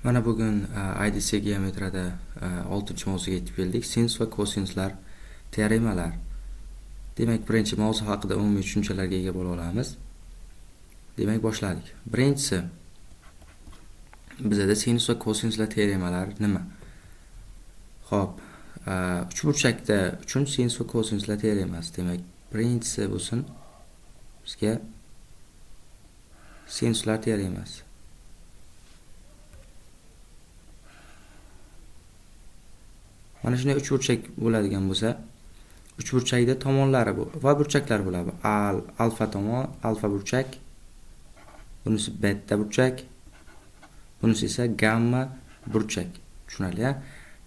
Mana bugun IDC geometriyada 6-mavzuga yetib keldik. Sinus va kosinuslar teoremalar. Demak, birinchi mavzu haqida umumiy tushunchalarga ega bo'la olamiz. Demak, boshladik. Birinchisi, bizada sinus va kosinuslar teoremalari nima? Xo'p, uchburchakda uchun sinus va kosinuslar teoremasi. Demak, birinchisi bo'lsin bizga sinuslar teoremasi. Mana shunday uchburchak bo'ladigan bo'lsa, uchburchakda tomonlari va burchaklar bo'ladi. Alfa tomon, alfa burchak, bunisi beta burchak, bunisi esa gamma burchak. Tushunarli-a?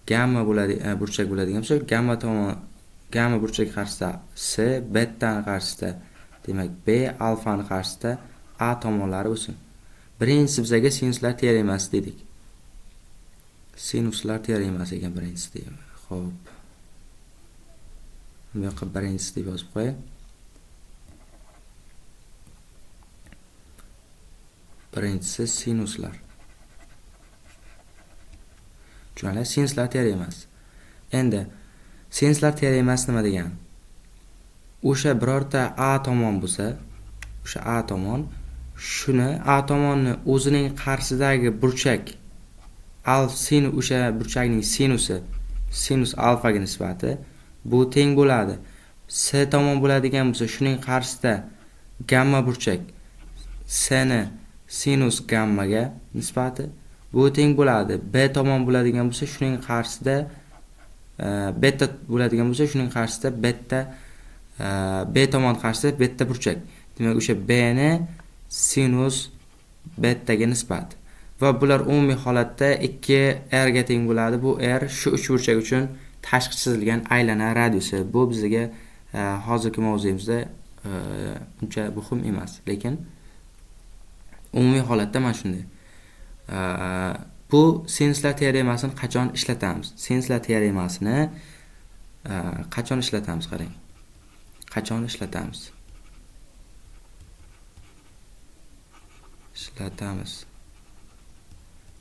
Gamma bo'ladi, burchak bo'ladigan bo'lsa, gamma tomon, gamma burchak qarshisida C, betani qarshisida, demak B, alfani qarshisida A tomonlari bo'lsin. Birinchisi bizga sinuslar teoremasi dedik. Sinuslar teoremasi ekan birinchisi deyman. Xo'p. Bu yoqqa birinchisi deb yozib qo'yay. Birinchisi sinuslar. Tushunarli? Sinuslar teoremasi. Endi sinuslar teoremasi nima degani? O'sha birorta A tomon bo'lsa, o'sha A tomon shuni A tomonni o'zining qarshisidagi burchak sin o'sha burchakning sinusi, sinus alfaga nisbati bu teng bo'ladi. S tomon bo'ladigan bo'lsa, shuning qarshisida gamma burchak S ni sinus gammaga nisbati bu teng bo'ladi. B tomon bo'ladigan bo'lsa, shuning qarshisida beta bo'ladigan bo'lsa, shuning qarshisida beta, B tomon qarshisida beta burchak. Demak, o'sha B ni sinus betaga nisbati. Va bular umumiy holatda 2 r ga teng bo'ladi. Bu r shu uchburchak uchun tashqi chizilgan aylana radiusi. Bu bizga hozirgi mavzuyimizda uncha muhim emas, lekin umumiy holatda mana shunday. Bu sinuslar teoremasini qachon ishlatamiz? Sinuslar teoremasini qachon ishlatamiz, qarang. Qachon ishlatamiz? Ishlatamiz.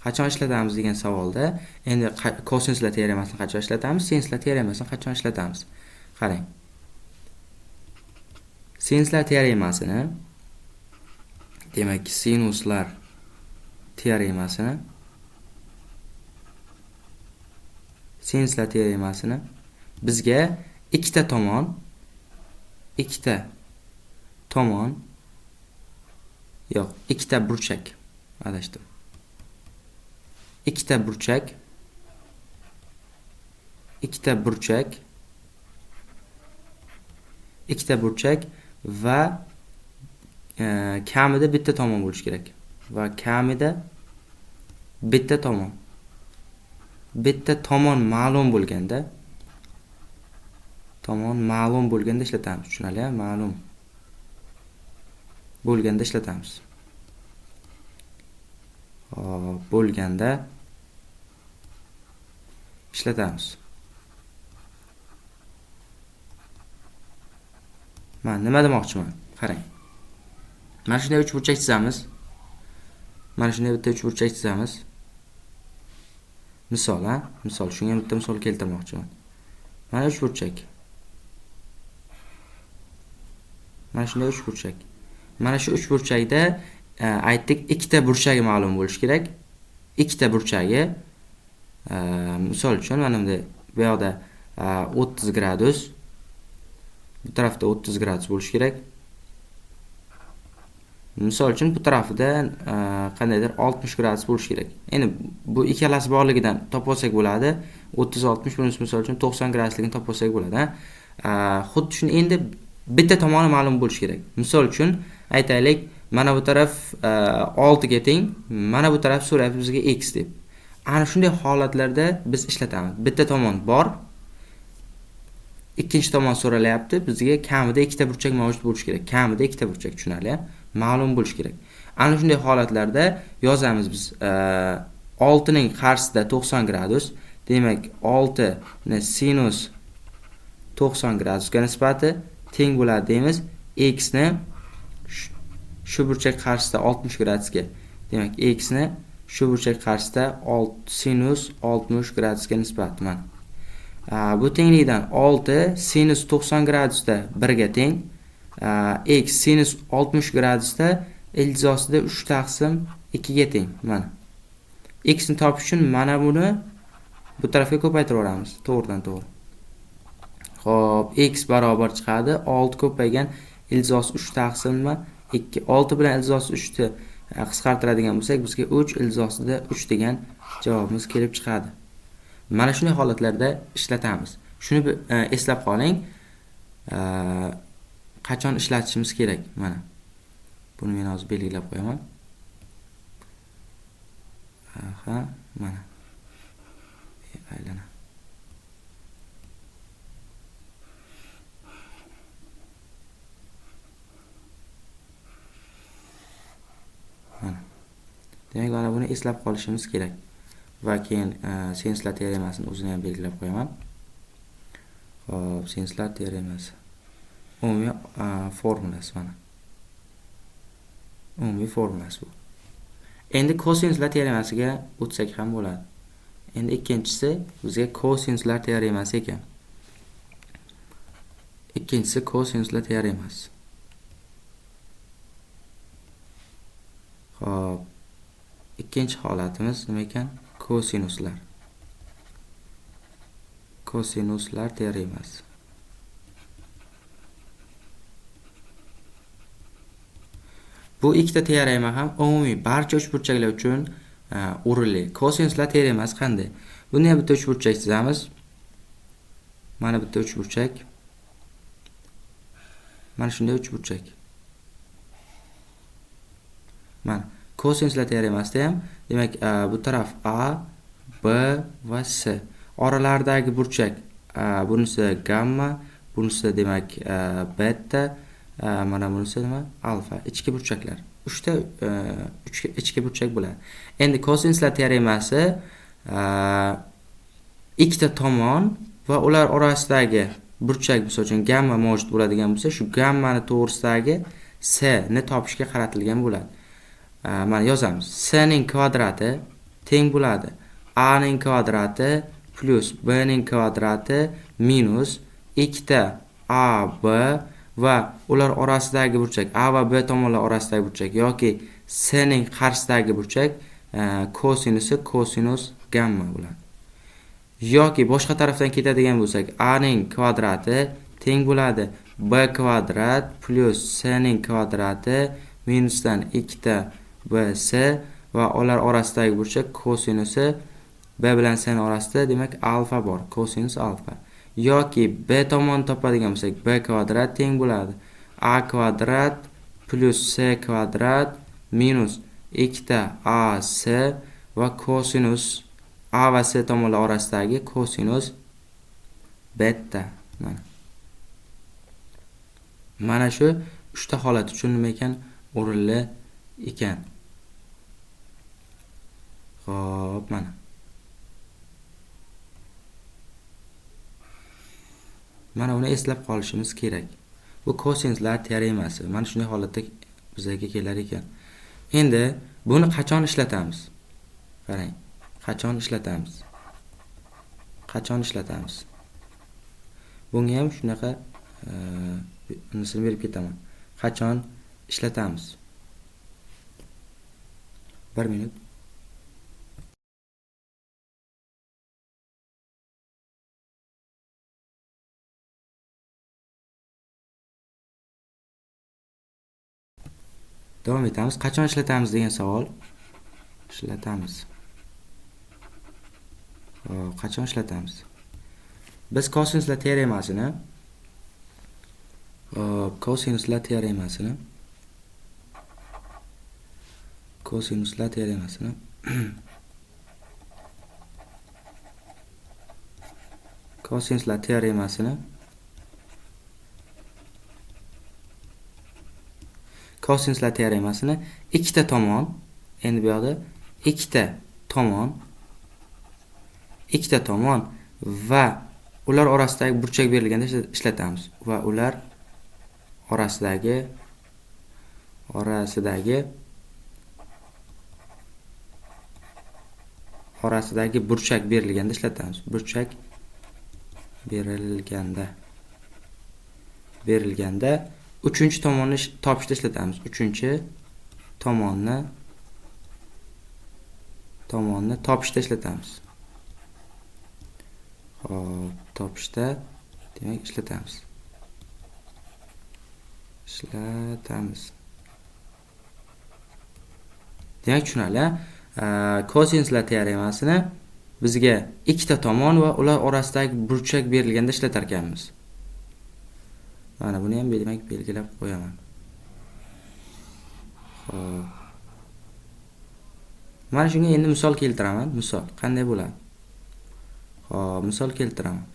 Qachon ishlatamiz degan savolda endi kosinuslar teoremasini qachon ishlatamiz, sinuslar teoremasini qachon ishlatamiz? Qarang. Sinuslar teoremasini, demak, sinuslar teoremasini, sinuslar teoremasini bizga ikkita tomon yo'q, ikkita burchak, adashdim. Ikkita burchak, ikkita burchak, ikkita burchak va kamida bitta tomon bo'lishi kerak. Va kamida bitta tomon. Bitta tomon ma'lum bo'lganda, tomon ma'lum bo'lganda ishlatamiz. Tushunarli-a? Ma'lum bo'lganda ishlatamiz. Xo'p, bo'lganda ishlatamiz. Men nima demoqchiman? Qarang. Mana shunday uchburchak chizamiz. Mana shunday bitta uchburchak chizamiz. Misol, ha? Misol, shunga bitta misol keltirmoqchiman. Mana uchburchak. Mana shunday uchburchak. Mana shu uchburchakda aytdik, ikkita burchagi ma'lum bo'lishi kerak. Ikkita burchagi, misol uchun mana bunday bu yoqda 30 gradus, bu tarafda 30 gradus bo'lishi kerak. Misol uchun bu tarafida qandaydir 60 gradus bo'lishi kerak. Endi bu ikkalasi borligidan topib olsak bo'ladi. 30 60 bunisi misol uchun 90 gradusligini topib olsak bo'ladi, ha. Xuddi shuni endi bitta tomoni ma'lum bo'lishi kerak. Misol uchun aytaylik, mana bu taraf 6 ga teng, mana bu taraf so'rayapti bizga x deb. Ana shunday holatlarda biz ishlatamiz. Bitta tomon bor, ikkinchi tomon so'ralyapti, bizga kamida ikkita burchak mavjud bo'lishi kerak. Kamida ikkita burchak, tushunarli-a? Ma'lum bo'lishi kerak. Ana shunday holatlarda yozamiz biz 6 ning qarshisida 90 gradus, demak 6 ni sinus 90 gradusga nisbati teng bo'ladi deymiz. X ni shu burchak qarshisida 60 gradusga, demak x ni Shu burchak qarshisida sinus 60 gradusga nisbat. Mana. Bu tenglikdan 6 sinus 90 gradusda 1 ga teng. X sinus 60 gradusda ildiz ostida 3 taqsim 2 ga teng. Mana. X ni topish uchun mana buni bu tarafga ko'paytiraveramiz, to'g'ridan to'g'ri. Xo'p, x barobar chiqadi 6 ko'paygan ildiz osti 3 taqsim 2. 6 bilan ildiz osti 3 ni qisqartiradigan bo'lsak, bizga 3 ildiz ostida 3 degan javobimiz kelib chiqadi. Mana shunday holatlarda ishlatamiz. Shuni eslab qoling. Qachon ishlatishimiz kerak? Mana. Buni men hozir belgilab qo'yaman. Aha, mana. Aylana. Mana. Demak, mana buni eslab qolishimiz kerak. Va keyin sinuslar teoremasini o'zini ham belgilab qo'yaman. Xo'p, sinuslar teoremasi. Umumiy formulasi mana. Umumiy formulasi bu. Endi kosinuslar teoremasiga o'tsak ham bo'ladi. Endi ikkinchisi bizga kosinuslar teoremasi ekan. Ikkinchisi kosinuslar teoremasi. Xo'p, ikkinchi holatimiz nima ekan? Kosinuslar. Kosinuslar teoremasi. Bu ikkita teorema ham umumiy barcha uchburchaklar uchun o'rinli. Kosinuslar teoremasi qanday? Buni ham bitta uchburchak chizamiz. Mana bitta uchburchak. Mana shunday uchburchak. Mana kosinuslar teoremasida ham demak bu taraf A, B va S. Oralaridagi burchak, bunisi gamma, bunisi demak beta, mana bunisi nima? Alfa. Ichki burchaklar. Uchta ichki burchak bo'ladi. Endi kosinuslar teoremasi ikkita tomon va ular orasidagi burchak, misol uchun gamma mavjud bo'ladigan bo'lsa, shu gammani to'g'risidagi S ni topishga qaratilgan bo'ladi. Mana yozamiz. S ning kvadrati teng bo'ladi A ning kvadrati plus B ning kvadrati minus ikkita A B va ular orasidagi burchak, A va B tomonlar orasidagi burchak yoki S ning qarshisidagi burchak kosinusi kosinus gamma bo'ladi. Yoki boshqa tarafdan ketadigan bo'lsak, A ning kvadrati teng bo'ladi B kvadrat plus S ning kvadrati minusdan ikkita B S va ular orasidagi burchak kosinusi B bilan S ning orasida demak alfa bor, kosinus alfa. Yoki B tomonni topadigan bo'lsak, B kvadrat teng bo'ladi A kvadrat plus S kvadrat minus ikkita A S va kosinus A va S tomonlar orasidagi kosinus beta. Mana. Mana shu uchta holat uchun nima ekan? O'rinli ekan. Xo'p, mana. Mana uni eslab qolishimiz kerak. Bu kosinuslar teoremasi. Mana shunday holatda bizga kelar ekan. Endi buni qachon ishlatamiz? Qarang, qachon ishlatamiz? Qachon ishlatamiz? Bunga ham shunaqa unisini berib ketaman. Qachon ishlatamiz? 1 minut. Davom etamiz. Qachon ishlatamiz degan savol. Ishlatamiz. Qachon ishlatamiz? Biz kosinuslar teoremasini, kosinuslar teoremasini, kosinuslar teoremasini kosinuslar teoremasini kosinuslar teoremasini ikkita tomon, endi bu yoqda ikkita tomon va ular orasidagi burchak berilganda ishlatamiz va ular orasidagi orasidagi burchak berilganda ishlatamiz. Burchak berilganda uchinchi tomonni topishda ishlatamiz. Uchinchi tomonni topishda ishlatamiz. Xo'p, topishda demak ishlatamiz. Demak, tushunarli. Kosinuslar teoremasini bizga ikkita tomon va ular orasidagi burchak berilganda ishlatar ekanmiz. Mana buni ham demak belgilab qo'yaman. Xo'p. Mana shunga endi misol keltiraman. Misol qanday bo'ladi? Xo'p, misol keltiraman.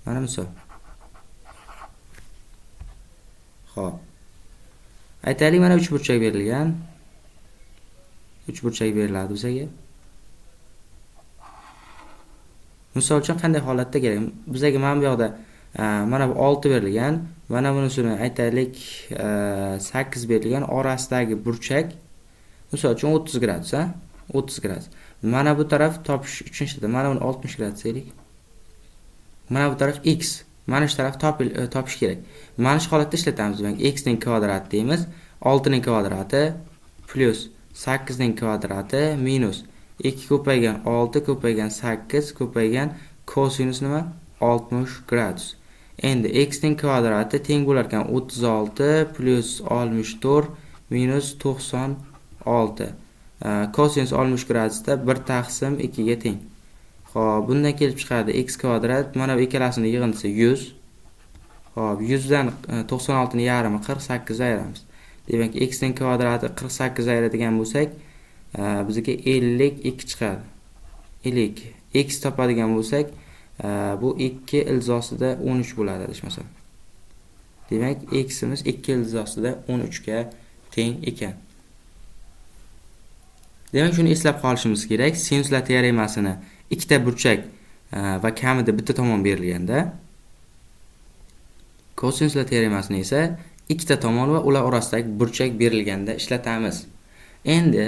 Mana misol. Xo'p. Aytaylik, mana uchburchak berilgan. Uchburchak beriladi bizga. Misol uchun qanday holatda kerak? Bizga mana bu yoqda mana bu 6 berilgan, mana bunisini aytaylik 8 berilgan, orasidagi burchak misol uchun 30 gradus, ha? 30 gradus. Mana bu taraf topish uchun ishlatadi. Mana buni 60 gradus deylik. Mana bu taraf x. Mana shu taraf topish kerak. Mana shu holatda ishlatamiz. Demak, x ning kvadrati deymiz. 6 ning kvadrati plus 8 ning kvadrati minus 2 ko'paygan 6 ko'paygan 8 ko'paygan kosinus nima? 60 gradus. Endi x ning kvadrati teng bo'lar ekan 36 plus 64 minus 96. Kosinus 60 gradusda 1 taqsim 2 ga teng. Xo'p, bundan kelib chiqadi x kvadrat, mana bu ikkalasining yig'indisi 100. Xo'p, 100 dan 96 ning yarmi 48 ayiramiz. Demak, x ning kvadrati 48 ayiradigan bo'lsak, bizga 52 chiqadi. 52. X topadigan bo'lsak, bu 2 ilzosida 13 bo'ladi adashmasam. Demak, x'imiz 2 ilzosida 13 ga teng ekan. Demak, shuni eslab qolishimiz kerak. Sinuslar teoremasini ikkita burchak va kamida bitta tomon berilganda, kosinuslar teoremasini esa ikkita tomon va ular orasidagi burchak berilganda ishlatamiz. Endi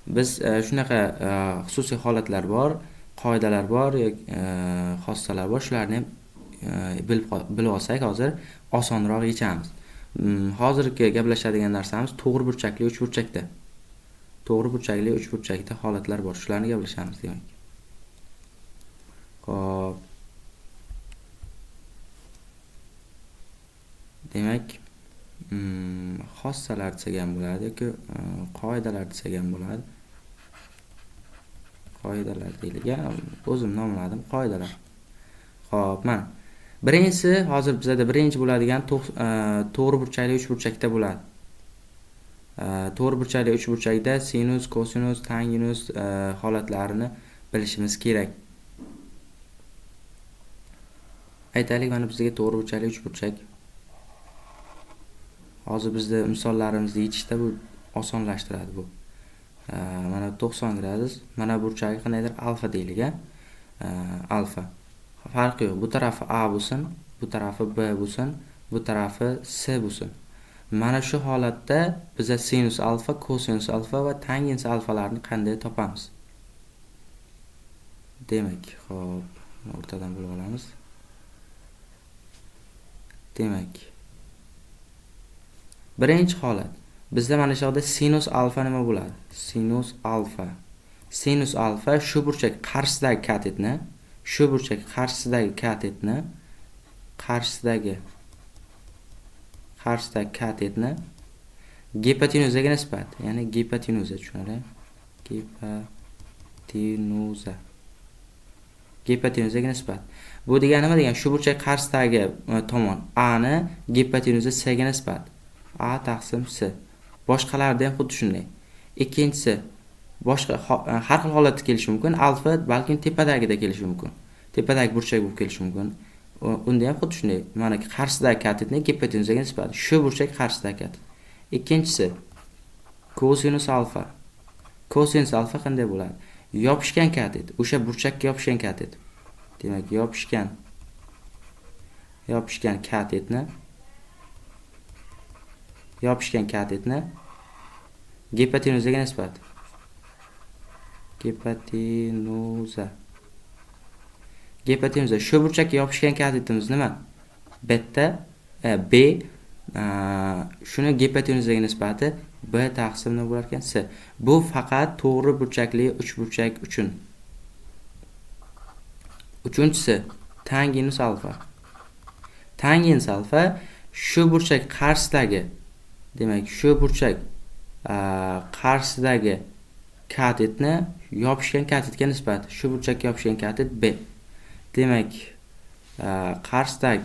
biz shunaqa xususiy holatlar bor, qoidalar bor yoki xossalar bor, shularni ham bilib olsak hozir osonroq yechamiz. Hozirgi gaplashadigan narsamiz to'g'ri burchakli uchburchakda. To'g'ri burchakli uchburchakda holatlar bor, shularni gaplashamiz demak. Xo'p. Demak, xossalar desak ham bo'ladi yoki qoidalar desak ham bo'ladi. Qoidalar deyilgan, o'zim nomladim qoidalar. Xo'p, mana birinchisi hozir bizada birinchi bo'ladigan to'g'ri burchakli uchburchakda bo'ladi. To'g'ri burchakli uchburchakda sinus, kosinus, tanginus holatlarini bilishimiz kerak. Aytaylik, mana bizga to'g'ri burchakli uchburchak. Hozir bizda misollarimizni yechishda bu osonlashtiradi bu. Mana 90 gradus, mana burchagi qandaydir alfa deylik, a? Alfa. Farqi yo'q. Bu tarafi A bo'lsin, bu tarafi B bo'lsin, bu tarafi C bo'lsin. Mana shu holatda biza sinus alfa, kosinus alfa va tangens alfalarni qanday topamiz? Demak, xo'p, o'rtadan bo'lib olamiz. Demak, birinchi holat bizda mana shu yerda sinus alfa nima bo'ladi? Sinus alfa. Sinus alfa shu burchak qarshisidagi katetni, shu burchak qarshisidagi katetni, qarshisidagi katetni gipotenuzaga nisbat, ya'ni gipotenuza, tushunarli? Gipotenuza. Gipotenuzaga nisbat. Bu degani nima degani? Shu burchak qarshisidagi tomon A ni gipotenuza C ga nisbat. A taqsim C. Boshqalarda ham xuddi shunday. Ikkinchisi, boshqa har xil holatda kelishi mumkin. Alfa balkim tepadagida kelishi mumkin. Tepadagi burchak bo'lib kelishi mumkin. Unda ham xuddi shunday. Mana qarshisidagi katetni gipotenuzaga nisbat. Shu burchak qarshisidagi katet. Ikkinchisi, kosinus alfa. Kosinus alfa qanday bo'ladi? Yopishgan katet, o'sha burchakka yopishgan katet. Demak, yopishgan katetni gipotenuzaga nisbat. Gipotenuza. Gipotenuza. Shu burchakka yopishgan katetimiz nima? Beta B, shuni gipotenuzaga nisbati B taqsim nima bo'lar ekan? S. Bu faqat to'g'ri burchakli uchburchak uchun. Uchinchisi tangenus alfa. Tangens alfa shu burchak qarshisidagi, demak shu burchak qarshisidagi katetni yopishgan katetga nisbati. Shu burchakka yopishgan katet B. Demak, qarshisidagi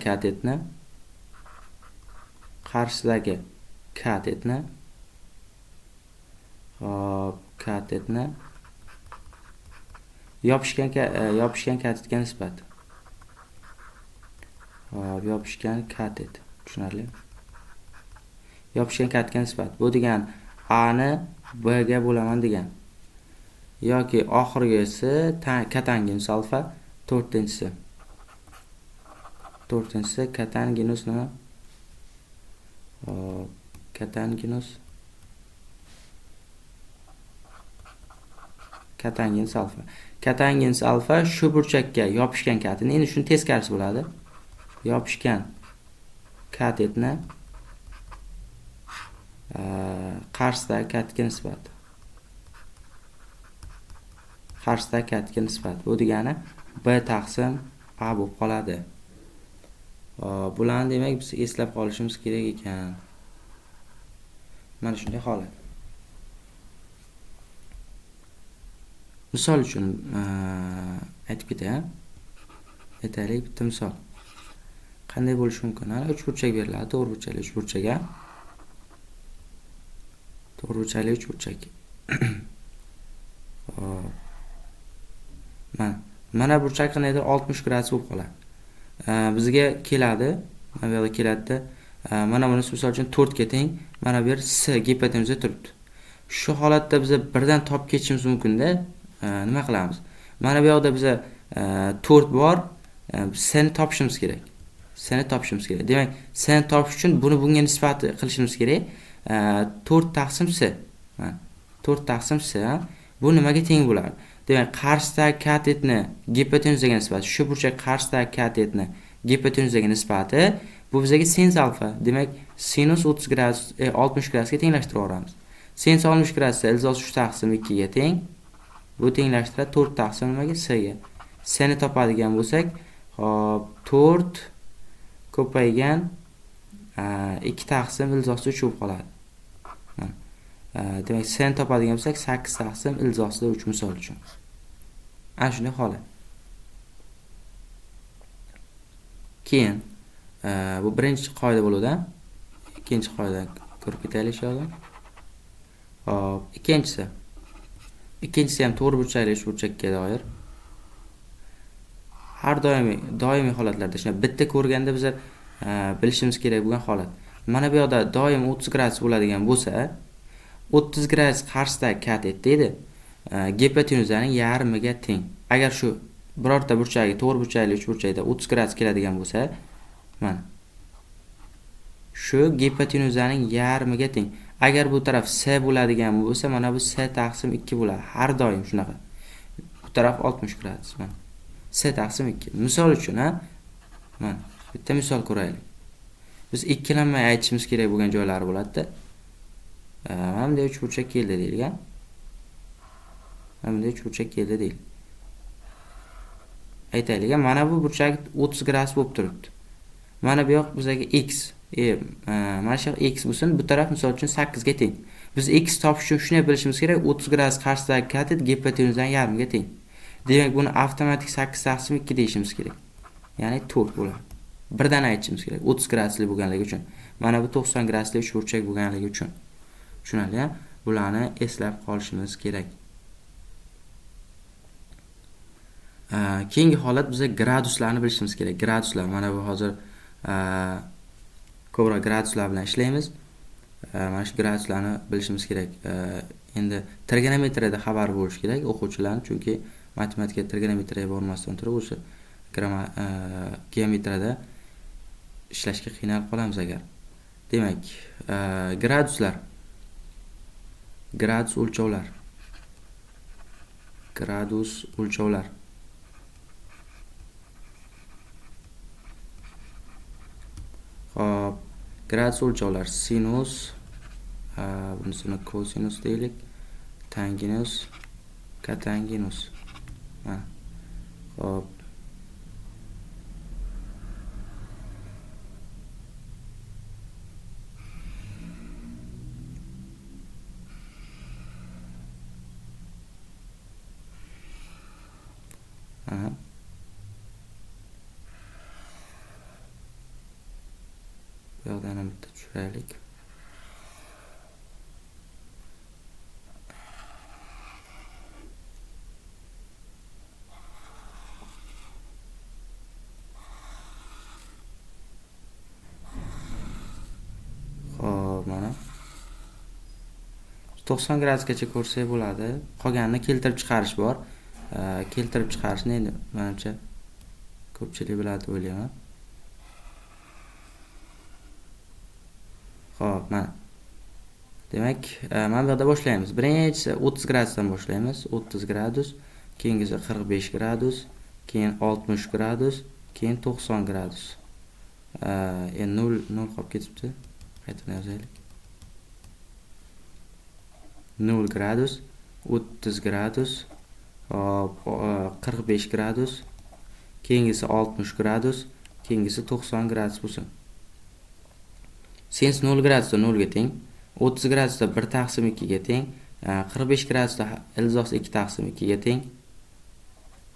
katetni hop, katetni yopishgan katetga nisbati. Hop, yopishgan katet, tushunarli? Yopishgan katetga nisbat. Bu degan A ni B ga bo'laman degan. Yoki oxirgisi kotangens alfa, to'rtinchisi. To'rtinchisi kotangenus nima? Hop, kotangens alfa. Kotangens alfa shu burchakka yopishgan katetni, endi shuni teskarisi bo'ladi. Yopishgan katetni qarshisidagi katetga nisbati. Qarshisidagi katetga nisbat. Bu degani B taqsim A bo'lib qoladi. Bularni demak biz eslab qolishimiz kerak ekan. Mana shunday holat. Misol uchun aytib ketay. Aytaylik bitta misol. Qanday bo'lishi mumkin? Mana uchburchak beriladi, to'g'ri burchakli uchburchak. To'g'ri burchakli uchburchak. Hop. Mana burchak qandaydir 60 gradus bo'lib qoladi. Bizga keladi, mana bu yoqda keladida, mana bunisi misol uchun 4 ga teng, mana bu yer S gipotenuza turibdi. Shu holatda biz birdan topib ketishimiz mumkin-da. Nima qilamiz? Mana bu yoqda biza 4 bor, S ni topishimiz kerak. S ni topishimiz kerak. Demak, S ni topish uchun buni bunga nisbati qilishimiz kerak. 4 taqsim S. 4 taqsim S, bu nimaga teng bo'ladi? Demak, qarshisidagi katetni gipotenuzaga nisbati, shu burchak qarshisidagi katetni gipotenuzaga nisbati, bu bizga sinus alfa. Demak, sinus 30 gradus, 60 gradusga tenglashtirib yuboramiz. Sinus 60 gradusda ildiz 3 taqsim 2 ga teng. Bu tenglashtiradi 4 taqsim nimaga? S ga. S ni topadigan bo'lsak, hop, 4 ko'paygan 2 taqsim ildiz 3 bo'lib qoladi. Demak, S ni topadigan bo'lsak, 8 taqsim ildiz 3 misol uchun. Ana shunday holat. Keyin bu birinchi qoida bo'ladi. Ikkinchi qoida ko'rib ketaylik shu yerda. Hop, ikkinchisi. Ikkinchisi ham to'g'ri burchakli uchburchakka doir. Har doimiy holatlarda shuni bitta ko'rganda biz bilishimiz kerak bo'lgan holat. Mana bu yoqda doim 30 gradus bo'ladigan bo'lsa, 30 gradus qarshisidagi katet deydi, gipotenuzaning yarmiga teng. Agar shu birorta burchagi to'g'ri burchakli uchburchakda 30 gradus keladigan bo'lsa, mana shu gipotenuzaning yarmiga teng. Agar bu taraf S bo'ladigan bo'lsa, mana bu S taqsim 2 bo'ladi. Har doim shunaqa. Bu taraf 60 gradus, mana S taqsim 2. Misol uchun, ha, mana bitta misol ko'raylik. Biz ikkilanmay aytishimiz kerak bo'lgan joylari bo'ladi-da. Mana bunday uchburchak keldi deyilgan. Mana bunday uchburchak keldi deyilgan. Aytaylik, mana bu burchak 30 gradus bo'lib turibdi. Mana bu yoq bizga x, mana shu yoq x bo'lsin, bu taraf misol uchun 8 ga teng. Biz x topish uchun shuni bilishimiz kerak, 30 gradus qarshisidagi katet gipotenuzaning yarmiga teng. Demak, buni avtomatik 8 taqsim 2 deyishimiz kerak. Ya'ni 4 bo'ladi. Birdan aytishimiz kerak, 30 gradusli bo'lganligi uchun. Mana bu 90 gradusli uchburchak bo'lganligi uchun. Tushunarli-a? Bularni eslab qolishimiz kerak. Keyingi holat biza graduslarni bilishimiz kerak. Graduslar, mana bu hozir ko'proq graduslar bilan ishlaymiz. Mana shu graduslarni bilishimiz kerak. Endi trigonometriyada xabar bo'lish kerak o'quvchilarning, chunki matematika trigonometriyaga bormasdan turib o'sha geometriyada ishlashga qiynalib qolamiz agar. Demak, graduslar, gradus o'lchovlar. Gradus o'lchovlar. Xo'p, gradus o'lchovlar sinus, bunisini kosinus deylik, tanginus, katanginus. Mana. Xo'p. Aha. Bu yoqdan ham bitta tushiraylik. Xo'p, mana 90 gradusgacha ko'rsak bo'ladi. Qolganini keltirib chiqarish bor. Keltirib chiqarishni endi menimcha ko'pchilik biladi deb o'ylayman. Xo'p, mana. Demak, mana bu yerda boshlaymiz. Birinchisi 30 gradusdan boshlaymiz. 30 gradus, keyingisi 45 gradus, keyin 60 gradus, keyin 90 gradus. Endi 0 0 qolib ketibdi. Qaytadan yozaylik. 0 gradus, 30 gradus, hop, 45 gradus, keyingisi 60 gradus, keyingisi 90 gradus bo'lsin. Sinus 0 gradusda 0 ga teng, 30 gradusda 1 taqsim 2 ga teng, 45 gradusda ildiz 2 taqsim 2 ga teng.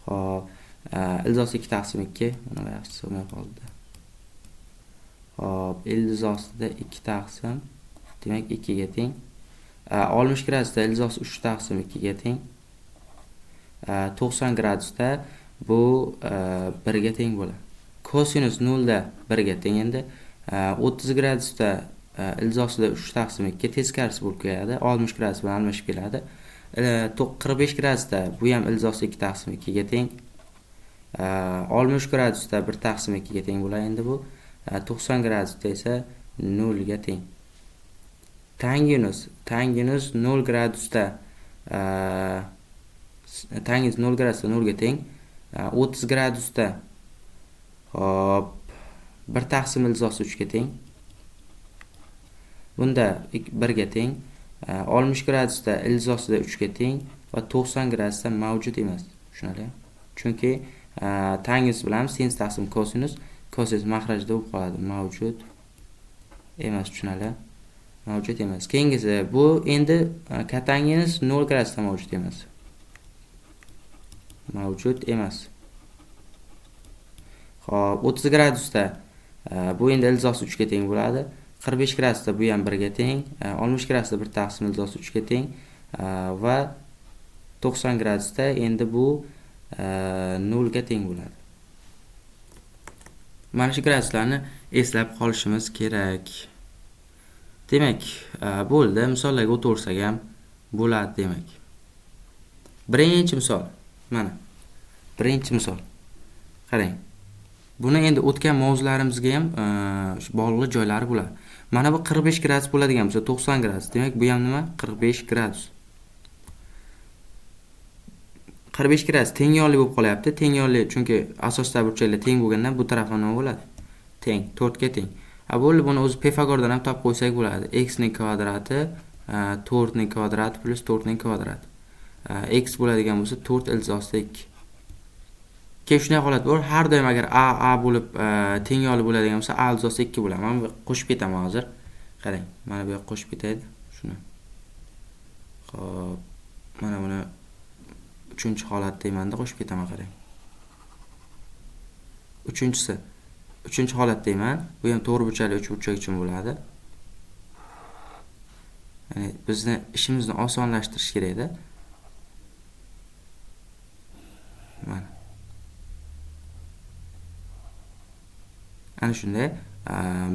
Xo'p, ildiz 2 taqsim 2, mana bu yaxshi sig'may qoldi. Xo'p, ildiz ostida 2 taqsim, demak 2 ga teng. 60 gradusda ildiz 3 taqsim 2 ga teng. 90 gradusda bu 1 ga teng bo'ladi. Kosinus 0 da 1 ga teng endi. 30 gradusda ildiz ostida 3 taqsim 2 teskarisi bo'lib keladi. 60 gradus bilan almashib keladi. 45 gradusda bu ham ildiz ostida 2 taqsim 2 ga teng. 60 gradusda 1 taqsim 2 ga teng bo'ladi endi bu. 90 gradusda esa 0 ga teng. Tanginus 0 gradusda tanginus 0 gradusda 0 ga teng. 30 gradusda hop 1 taqsim ildiz ostida 3 ga teng. Bunda 1 ga teng. 60 gradusda ildiz ostida 3 ga teng va 90 gradusda mavjud emas. Tushunarli? Chunki tanginus bilan sinus taqsim kosinus, kosinus maxrajda bo'lib qoladi. Mavjud emas, tushunarli? Mavjud emas. Keyingisi bu endi katanginus 0 gradusda mavjud emas. Mavjud emas. Xo'p, 30 gradusda bu endi ildiz ostida 3 ga teng bo'ladi. 45 gradusda bu ham 1 ga teng, 60 gradusda 1 taqsim ildiz ostida 3 ga teng va 90 gradusda endi bu 0 ga teng bo'ladi. Mana shu graduslarni eslab qolishimiz kerak. Demak, bo'ldi. Misollarga o'tirsak ham bo'ladi demak. Birinchi misol. Mana. Birinchi misol. Qarang. Buni endi o'tgan mavzularimizga ham shu bog'liq joylari bo'ladi. Mana bu 45 gradus bo'ladigan bo'lsa 90 gradus. Demak, bu ham nima? 45 gradus. 45 gradus teng yonli bo'lib qolyapti. Teng yonli chunki asosda burchaklar teng bo'lgandan bu tarafi nima bo'ladi? Teng, 4 ga teng. Bo'ldi, buni o'zi Pifagordan ham topib qo'ysak bo'ladi. X ning kvadrati 4 ning kvadrati plus 4 ning kvadrati. X bo'ladigan bo'lsa 4 ildiz ostida 2. Keyin shunday holat bor, har doim agar A A bo'lib teng yonli bo'ladigan bo'lsa A ildiz ostida 2 bo'ladi. Mana bu qo'shib ketaman hozir. Qarang, mana bu yoqqa qo'shib ketaydi shuni. Xo'p, mana buni uchinchi holat deymanda qo'shib ketaman, qarang. Uchinchisi. Uchinchi holat deyman. Bu ham to'g'ri burchakli uch burchak uchun bo'ladi. Ya'ni bizni ishimizni osonlashtirish kerakda. Mana. Ana shunday,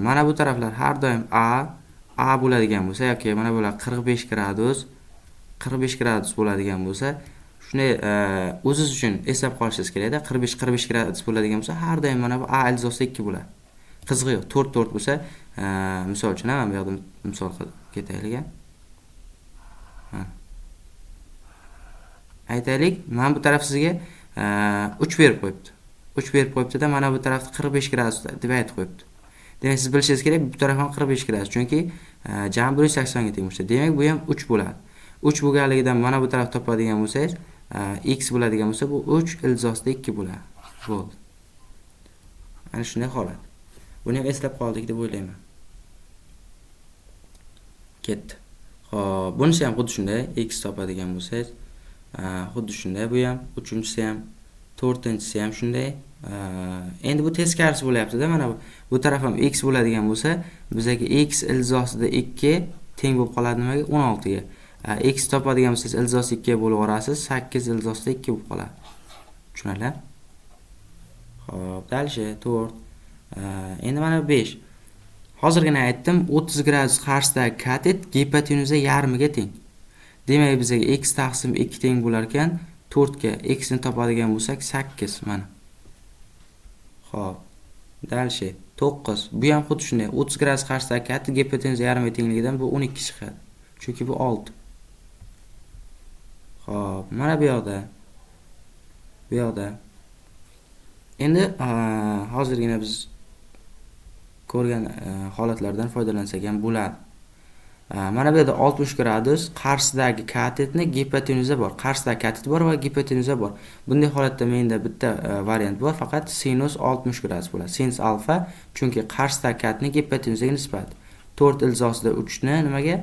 mana bu taraflar har doim A bo'ladigan bo'lsa yoki mana bular 45 gradus, 45 gradus bo'ladigan bo'lsa, shunday o'zingiz uchun eslab qolishingiz kerakda. 45 gradus bo'ladigan bo'lsa, har doim mana bu A ildiz ostida 2 bo'ladi. Qizig'i yo'q. 4 4 bo'lsa, misol uchun mana bu yoqda misol qilib ketaylik. Ha. Aytaylik, mana bu taraf sizga 3 berib qo'yibdi. 3 berib qo'yibdi-da, mana bu tarafni 45 gradus deb aytib qo'yibdi. Demak, siz bilishingiz kerak, bu taraf ham 45 gradus, chunki jami 180 ga teng bo'lsa, demak bu ham 3 bo'ladi. 3 bo'lganligidan mana bu taraf topadigan bo'lsangiz, x bo'ladigan bo'lsa, bu 3 ildizosida 2 bo'ladi. Bo'ldi. Ana shunday holat. Buni ham eslab qoldik deb o'ylayman. Ketdi. Xo'p, bunisi ham xuddi shunday, x topadigan bo'lsangiz, xuddi shunday bu ham, uchinchisi ham, to'rtinchisi ham shunday. Endi bu teskarisi bo'lyapti-da, mana bu taraf ham x bo'ladigan bo'lsa, bizaga x ildizosida 2 teng bo'lib qoladi nimaga? 16 ga. X topadigan bo'lsangiz, ildizosi 2 ga bo'lib yuborasiz, 8 ildizosida 2 bo'lib qoladi. Tushunarli? Xo'p, дальше 4. Endi mana 5. Hozirgina aytdim, 30 gradus qarshisidagi katet gipotenuza yarmiga teng. Demak, bizga x taqsim 2 teng bo'lar ekan, 4 ga x ni topadigan bo'lsak 8 mana. Xo'p, дальше 9. Bu ham xuddi shunday. 30 gradus qarshisidagi katet gipotenuza yarmiga tengligidan bu 12 chiqadi. Chunki bu 6. Xo'p, mana bu yoqda. Bu yoqda. Endi hozirgina biz ko'rgan holatlardan foydalansak ham bo'ladi. Mana bu yerda 60 gradus qarshisidagi katetni gipotenuza bor. Qarshisidagi katet bor va gipotenuza bor. Bunday holatda menda bitta variant bor, faqat sinus 60 gradus bo'ladi. Sinus alfa, chunki qarshisidagi katetni gipotenuzaga nisbat. 4 ildizosida 3 ni nimaga?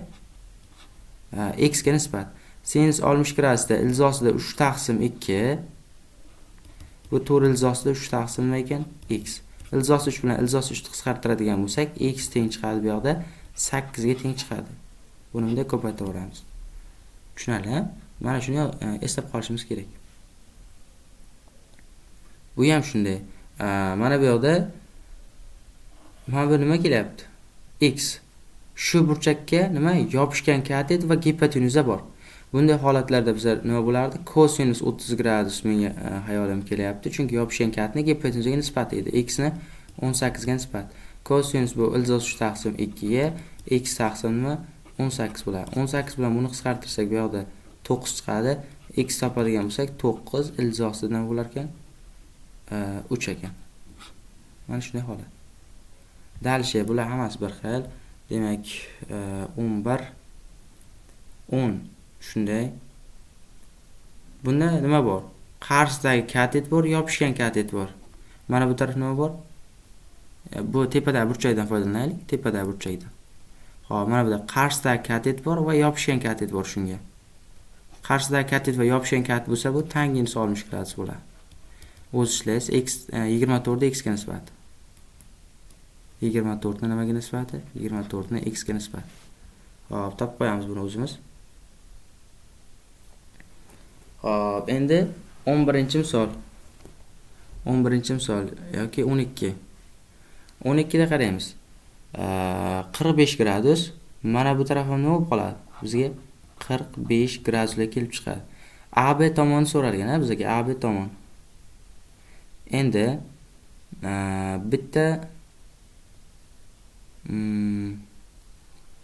X ga nisbat. Sinus 60 gradusda ildizosida 3 taqsim 2, bu 4 ildizosida 3 taqsim nima ekan? X. Ildizosi 3 bilan ildizosi 3 ni qisqartiradigan bo'lsak, x teng chiqadi bu yoqda 8 ga teng chiqadi. Buni bunday ko'paytiraveramiz. Tushunarli? Mana shuni eslab qolishimiz kerak. Bu ham shunday. Mana bu yoqda mana bu nima kelyapti? X. Shu burchakka nima yopishgan katet va gipotenuza bor. Bunday holatlarda bizlar nima bo'lardi? Kosinus 30 gradus menga hayolim kelyapti, chunki yopishgan katetni gipotenuzaga nisbati edi. X ni 18 ga nisbat. Kosinus bu ildiz 3 taqsim 2 ga, x taqsim nima? 18 bo'ladi. 18 bilan buni qisqartirsak, bu yoqda 9 chiqadi. X topadigan bo'lsak, 9 ildizosida nima bo'lar ekan? 3 ekan. Mana shunday holat. Дальше bular hammasi bir xil. Demak, 11 10 shunday. Bunda nima bor? Qarshisidagi katet bor, yopishgan katet bor. Mana bu taraf nima bor? Bu tepadagi burchakdan foydalanaylik, tepadagi burchakdan. Xo'p, mana bu yerda qarshisidagi katet bor va yopishgan katet bor shunga. Qarshisidagi katet va yopishgan katet bo'lsa, bu tangens 60 gradus bo'ladi. O'z ishlaysiz, x 24 x ga nisbati. 24 ni nimaga nisbati? 24 ni x ga nisbati. Xo'p, topib qo'yamiz buni o'zimiz. Xo'p, endi 11-misol. 11-misol yoki 12. 12 da qaraymiz. 45 gradus. Mana bu taraf ham nima bo'lib qoladi? Bizga 45 graduslar kelib chiqadi. AB tomoni so'ralgan, ha, bizga AB tomon. Endi bitta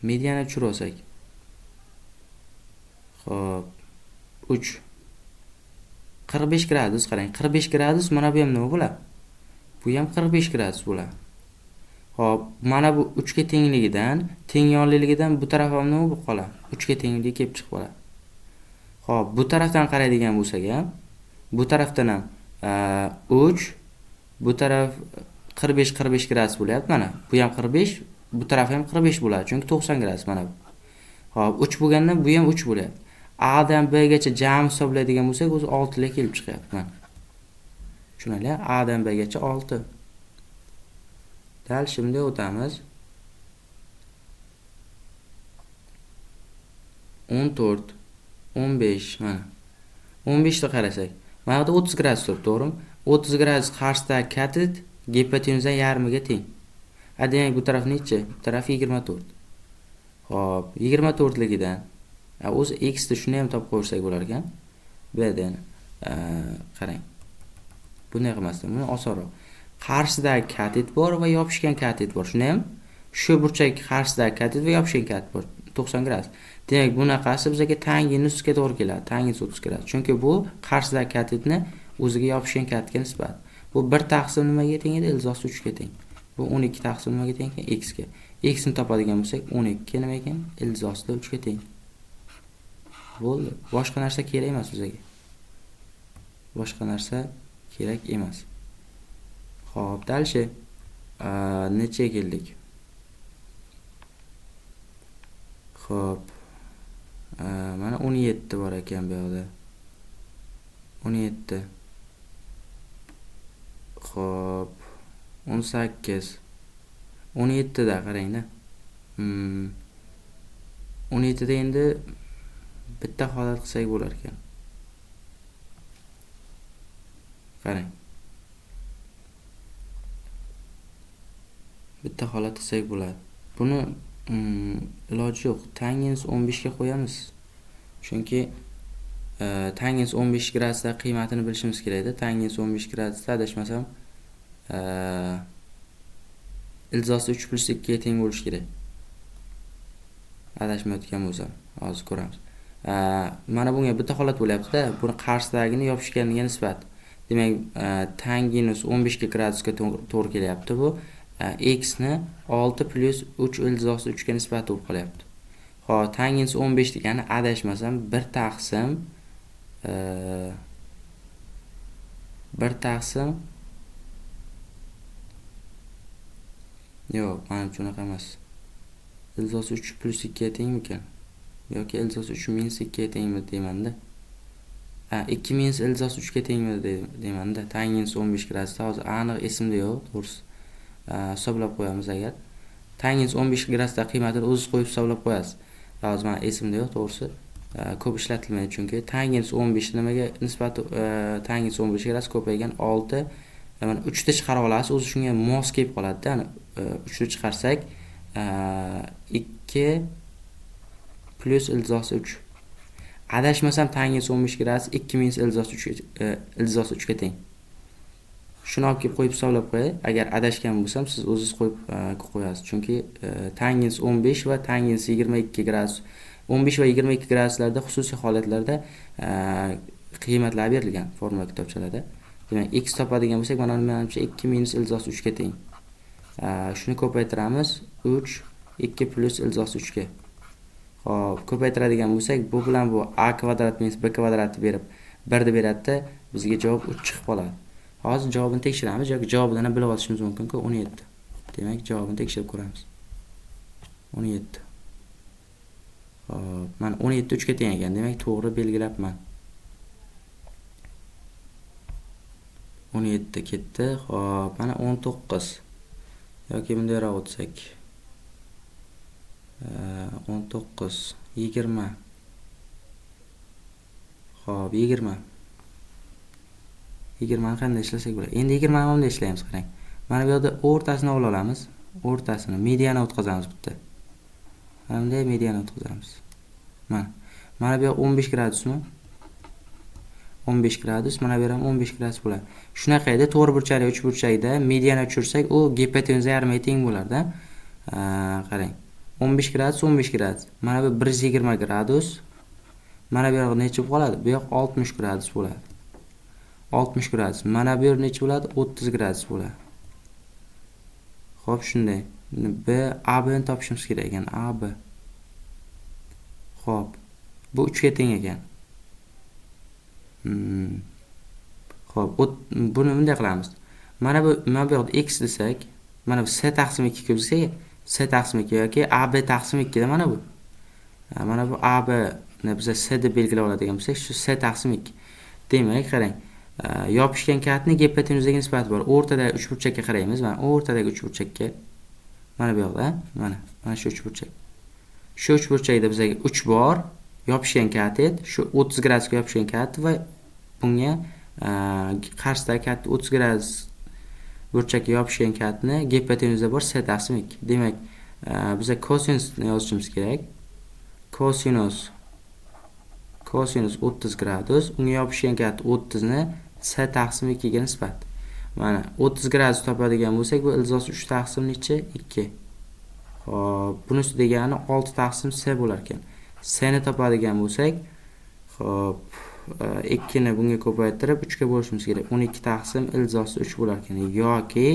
mediani tushirib olsak. Xo'p, 3. 45 gradus qarang. 45 gradus mana bu ham nima bo'ladi? Bu ham 45 gradus bo'ladi. Xo'p, mana bu 3 ga tengligidan, tengyonliligidan bu taraf ham nima bo'lib qoladi? 3 ga tengligi kelib chiqib qoladi. Xo'p, bu tarafdan qaraydigan bo'lsak ham, bu tarafdan ham 3, bu taraf 45 45 gradus bo'lyapti mana. Bu ham 45, bu taraf ham 45 bo'ladi, chunki 90 gradus mana bu. Xo'p, 3 bo'lgandan bu ham 3 bo'lyapti. A dan B gacha jam hisoblaydigan bo'lsak, o'zi 6 lar kelib chiqyapti mana. Tushunarli? A dan B gacha 6. Dal shunday o'tamiz. 14, 15 mana. 15 ta qarasak, mana bu yerda 30 gradus turibdi, to'g'rimi? 30 gradus qarshisidagi katet gipotenuza yarmiga teng. A demak, bu taraf necha? Bu taraf 24. Xo'p, 24 ligidan o'zi x ni shuni ham topib qo'ysak bo'lar ekan. Bu yerda yana qarang. Bunday qilmasdan, buni osonroq. Qarshisidagi katet bor va yopishgan katet bor. Shuni ham shu burchak qarshisidagi katet va yopishgan katet bor. 90 gradus. Demak, bunaqasi bizga tangenusga to'g'ri keladi. Tangens 30 gradus. Chunki bu qarshisidagi katetni o'ziga yopishgan katetga nisbat. Bu 1 taqsim nimaga teng edi? Ildiz osti 3 ga teng. Bu 12 taqsim nimaga teng ekan? X ga. X ni topadigan bo'lsak, 12 nima ekan? Ildiz osti 3 ga teng. Bo'ldi. Boshqa narsa kerak emas bizga. Boshqa narsa kerak emas. Xo'p, дальше necha keldik? Xo'p. Mana 17 bor ekan bu yoqda. 17. Xo'p, 18. 17 da qarangda. 17 da endi bitta holat qilsak bo'lar ekan. Qarang. Bitta holat qilsak bo'ladi. Buni iloji yo'q. Tangens 15 ga qo'yamiz. Chunki tangens 15 gradusda qiymatini bilishimiz kerakda. Tangens 15 gradusda adashmasam ildiz osti 3 + 2 ga teng bo'lishi kerak. Adashmayotgan bo'lsam, hozir ko'ramiz. Mana bunga bitta holat bo'lyapti-da. Buni qarshisidagini yopishganiga nisbat. Demak, tangenus 15 gradusga to'g'ri kelyapti bu. X ni 6 + 3 ildiz osti 3 ga nisbat bo'lib qolyapti. Xo'p, tangens 15 degani adashmasam 1 taqsim 1 taqsim yo'q, manimcha unaqa emas. Ildiz osti 3 + 2 ga tengmikan? Yoki ildiz osti 3 - 2 ga tengmi deymanda. 2 minus ildiz osti 3 ga tengmi deymanda. Tangens 15 gradusda hozir aniq esimda yo'q, to'g'risi. Hisoblab qo'yamiz agar. Tangens 15 gradusda qiymatini o'zingiz qo'yib hisoblab qo'yasiz. Hozir men esimda yo'q, to'g'risi. Ko'p ishlatilmaydi chunki tangens 15 nimaga nisbat tangens 15 gradus ko'paygan 6, mana 3 ta chiqara olasiz, o'zi shunga mos kelib qoladi-da. 3 ni chiqarsak 2 + ildiz osti 3. Adashmasam tangens 15 gradus 2 minus ildiz osti 3 ildiz osti 3 ga teng. Shuni olib kelib qo'yib hisoblab qo'yay. Agar adashgan bo'lsam, siz o'zingiz qo'yib qo'yasiz. Chunki tangens 15 va tangens 22 gradus, 15 va 22 graduslarda xususiy holatlarda qiymatlar berilgan formula kitobchalarda. Demak, x topadigan bo'lsak, mana menimcha 2 minus ildiz osti 3 ga teng. Shuni ko'paytiramiz. 3 2 + ildiz osti 3 ga. Xo'p, ko'paytiradigan bo'lsak, bu bilan bu a kvadrat minus b kvadratni berib 1 deb beradi-da, bizga javob 3 chiqib qoladi. Hozir javobini tekshiramiz yoki javobidan ham bilib olishimiz mumkin-ku, 17. Demak, javobini tekshirib ko'ramiz. 17. Xo'p, mana 17 3 ga teng ekan. Demak, to'g'ri belgilabman. 17 ketdi. Xo'p, mana 19. Yoki bundayroq o'tsak. 19, 20. Xo'p, 20. 20 ni qanday ishlasak bo'ladi? Endi 20 ni bunday ishlaymiz, qarang. Mana bu yerda o'rtasini olib olamiz. O'rtasini mediana o'tkazamiz bitta. Mana bunday mediana o'tkazamiz. Mana. Mana bu yer 15 gradusmi? 15 gradus, mana bu yer ham 15 gradus bo'ladi. Shunaqa edi, to'g'ri burchakli 3 burchakda mediana tushirsak, u gipotenuza yarmiga teng bo'lardi. Qarang. 15 gradus, 15 gradus. Mana bu 120 gradus. Mana bu yoq necha bo'lib qoladi? Bu yoq 60 gradus bo'ladi. 60 gradus. Mana bu yer necha bo'ladi? 30 gradus bo'ladi. Xo'p, shunday. B AB ni topishimiz kerak ekan. AB. Xo'p. Bu 3 ga teng ekan. Xo'p, buni bunday qilamiz. Mana bu yoqda x desak, mana bu s taqsim 2 ga desak, s taqsim 2 yoki AB taqsim 2 da mana bu. Mana bu AB ni biz s deb belgilab oladigan bo'lsak, shu s taqsim 2. Demak, qarang. Yopishgan katni gipotenuzaga nisbati bor. O'rtadagi uchburchakka qaraymiz. Mana o'rtadagi uchburchakka. Mana bu yoqda, mana shu uchburchak. Shu uchburchakda bizga 3 bor yopishgan katet, shu 30 gradusga yopishgan kat va bunga qarshisidagi kat 30 gradus burchakka yopishgan katni gipotenuza bor s taqsim 2. Demak, biza kosinusni yozishimiz kerak. Kosinus 30 gradus, unga yopishgan kat 30 ni s taqsim 2 ga nisbat. Mana 30 gradus topadigan bo'lsak, bu ildiz osti 3 taqsim necha? 2. Xo'p, bunisi degani 6 taqsim s bo'lar ekan. S ni topadigan bo'lsak, xo'p, 2 ni bunga ko'paytirib 3 ga bo'lishimiz kerak. 12 taqsim ildiz 3 bo'lar ekan yoki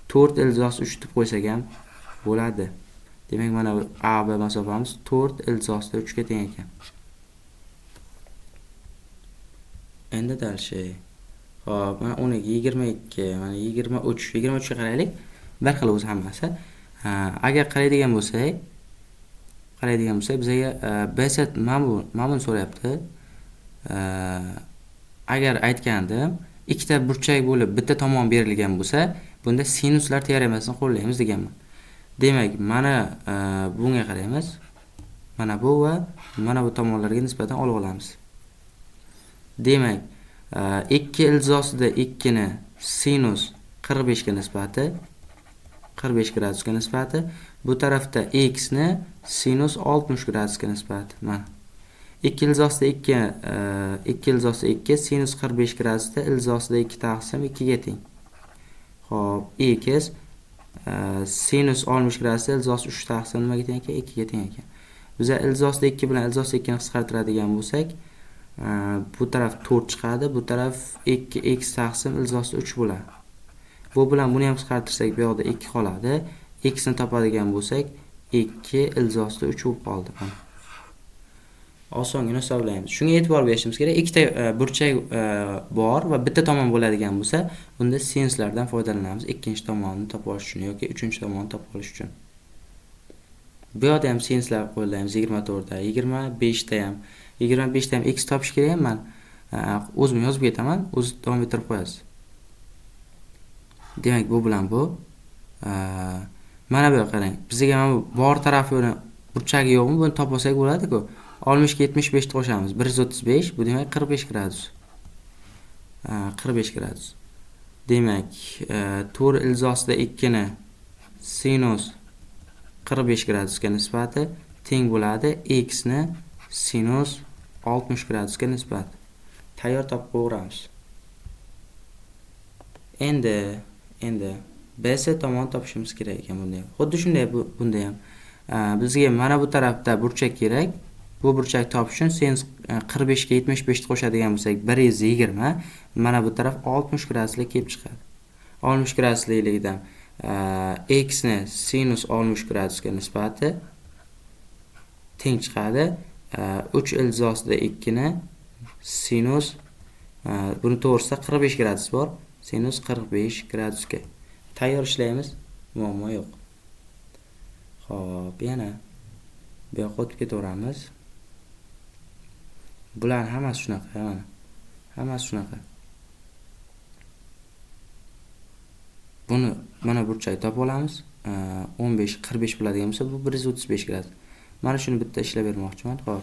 4 ildiz 3 deb qo'ysak ham bo'ladi. Demak, mana bu AB masofamiz 4 ildiz 3 ga teng ekan. Endi дальше. Xo'p, mana 12, 22, mana 23, 23 ga qaraylik. Bir xil o'zi hammasi. Agar qaraydigan bo'lsak, bizga BC mana buni so'rayapti. Agar aytgandim, ikkita burchak bo'lib bitta tomon berilgan bo'lsa, bunda sinuslar teoremasini qo'llaymiz deganman. Demak, mana bunga qaraymiz. Mana bu va mana bu tomonlarga nisbatan olib olamiz. Demak, 2 ildizosida 2 ni sinus 45 ga nisbati, 45 gradusga nisbati, bu tarafda x ni sinus 60 gradusga nisbati. Mana 2 ildizosida 2, 2 ildizosida 2 sinus 45 gradusda ildizosida 2 taqsim 2 ga teng. Xo'p, x sinus 60 gradusda ildizosi 3 taqsim nimaga teng ekan? 2 ga teng ekan. Biz ildizosida 2 bilan ildizosida 2 ni qisqartiradigan bo'lsak, bu taraf 4 chiqadi, bu taraf 2x taqsim ildizosida 3 bo'ladi. Bu bilan buni ham qisqartirsak, bu yoqda 2 qoladi. X ni topadigan bo'lsak, 2 ildizosida 3 bo'lib qoldi. Osongina hisoblaymiz. Shunga e'tibor berishimiz kerak. Ikkita burchak bor va bitta tomon bo'ladigan bo'lsa, unda sinuslardan foydalanamiz ikkinchi tomonni topib olish uchun yoki uchinchi tomonni topib olish uchun. Bu yoqda ham sinuslar qo'llaymiz 24 da, 25 da ham. 25 da ham x topish kerak. Men o'zim yozib ketaman, o'zi davom ettirib qo'yasiz. Demak, bu bilan bu mana bu yoqqa qarang. Bizga mana bu bor tarafini burchagi yo'qmi? Buni topib olsak bo'ladi-ku. 60 ga 75 ni qo'shamiz. 135, bu demak 45 gradus. 45 gradus. Demak, 4 ildizosida 2 ni sinus 45 gradusga nisbati teng bo'ladi x ni sinus 60 gradusga nisbati. Tayyor topib qo'yamiz. Endi BC tomon topishimiz kerak ekan bunda ham. Xuddi shunday bunda ham. Bizga mana bu tarafda burchak kerak. Bu burchak topish uchun sinus 45 ga 75 ni qo'shadigan bo'lsak 120, mana bu taraf 60 graduslik kelib chiqadi. 60 graduslikdan x ni sinus 60 gradusga nisbati teng chiqadi. 3 ildizosida 2 ni sinus, buni to'g'risida 45 gradus bor, sinus 45 gradusga. Tayyor ishlaymiz, muammo yo'q. Xo'p, yana bu yoqqa o'tib ketaveramiz. Bular hammasi shunaqa, mana. Hammasi shunaqa. Buni mana burchak topib olamiz. 15 45 bo'ladigan bo'lsa, bu 135 gradus. Mana shuni bitta ishlab bermoqchiman. Xo'p.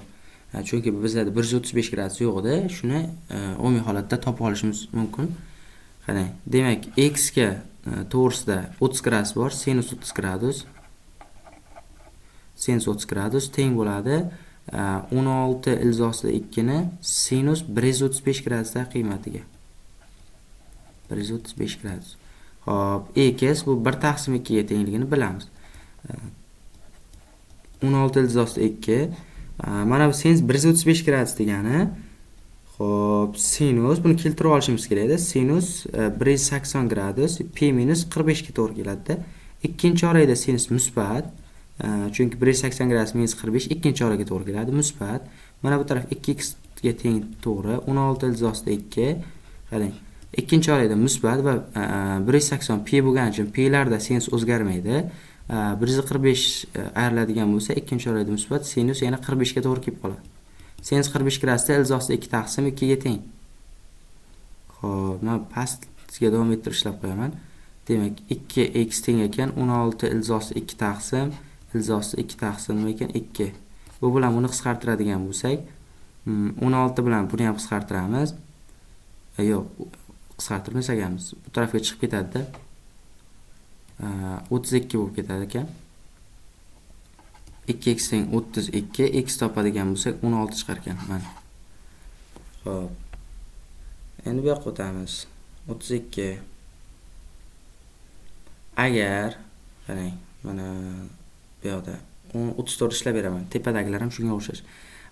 Chunki bizda 135 gradus yo'q edi. Shuni umumiy holatda topib olishimiz mumkin. Qarang. Demak, x ga to'g'risida 30 gradus bor, sinus 30 gradus. Sinus 30 gradus teng bo'ladi 16 ildizosida 2 ni sinus 135 gradusda qiymatiga. 135 gradus. Xo'p, x bu 1 taqsim 2 ga tengligini bilamiz. 16 ildizosida 2, mana bu sinus 135 gradus degani, xo'p, sinus buni keltirib olishimiz kerak edi. Sinus 180 gradus pi minus 45 ga to'g'ri keladi-da. Ikkinchi orada sinus musbat, chunki 180 gradus minus 45 ikkinchi oraga to'g'ri keladi, musbat. Mana bu taraf 2x ga teng to'g'ri, 16 ildizosida 2. Qarang, ikkinchi orada musbat va 180 pi bo'lgani uchun pilarda sinus o'zgarmaydi. 145 ayriladigan bo'lsa, ikkinchi orada musbat, sinus yana 45 ga to'g'ri kelib qoladi. Sinus 45 gradusda ildizosida 2 taqsim 2 ga teng. Xo'p, men pastga davom ettirib ishlab qo'yaman. Demak, 2x teng ekan 16 ildizosida 2 taqsim ildizosida 2 taqsim nima ekan? 2. Bu bilan buni qisqartiradigan bo'lsak, 16 bilan buni ham qisqartiramiz. Yo'q, qisqartirmasak ham bu tarafga chiqib ketadi-da. 32 bo'lib ketadi ekan. 2x teng 32, x topadigan bo'lsak 16 chiqar ekan mana. Xo'p. Endi bu yoqqa o'tamiz. 32. Agar qarang, mana Bu yoqda 34 ishlab beraman. Tepadagilar ham shunga o'xshash.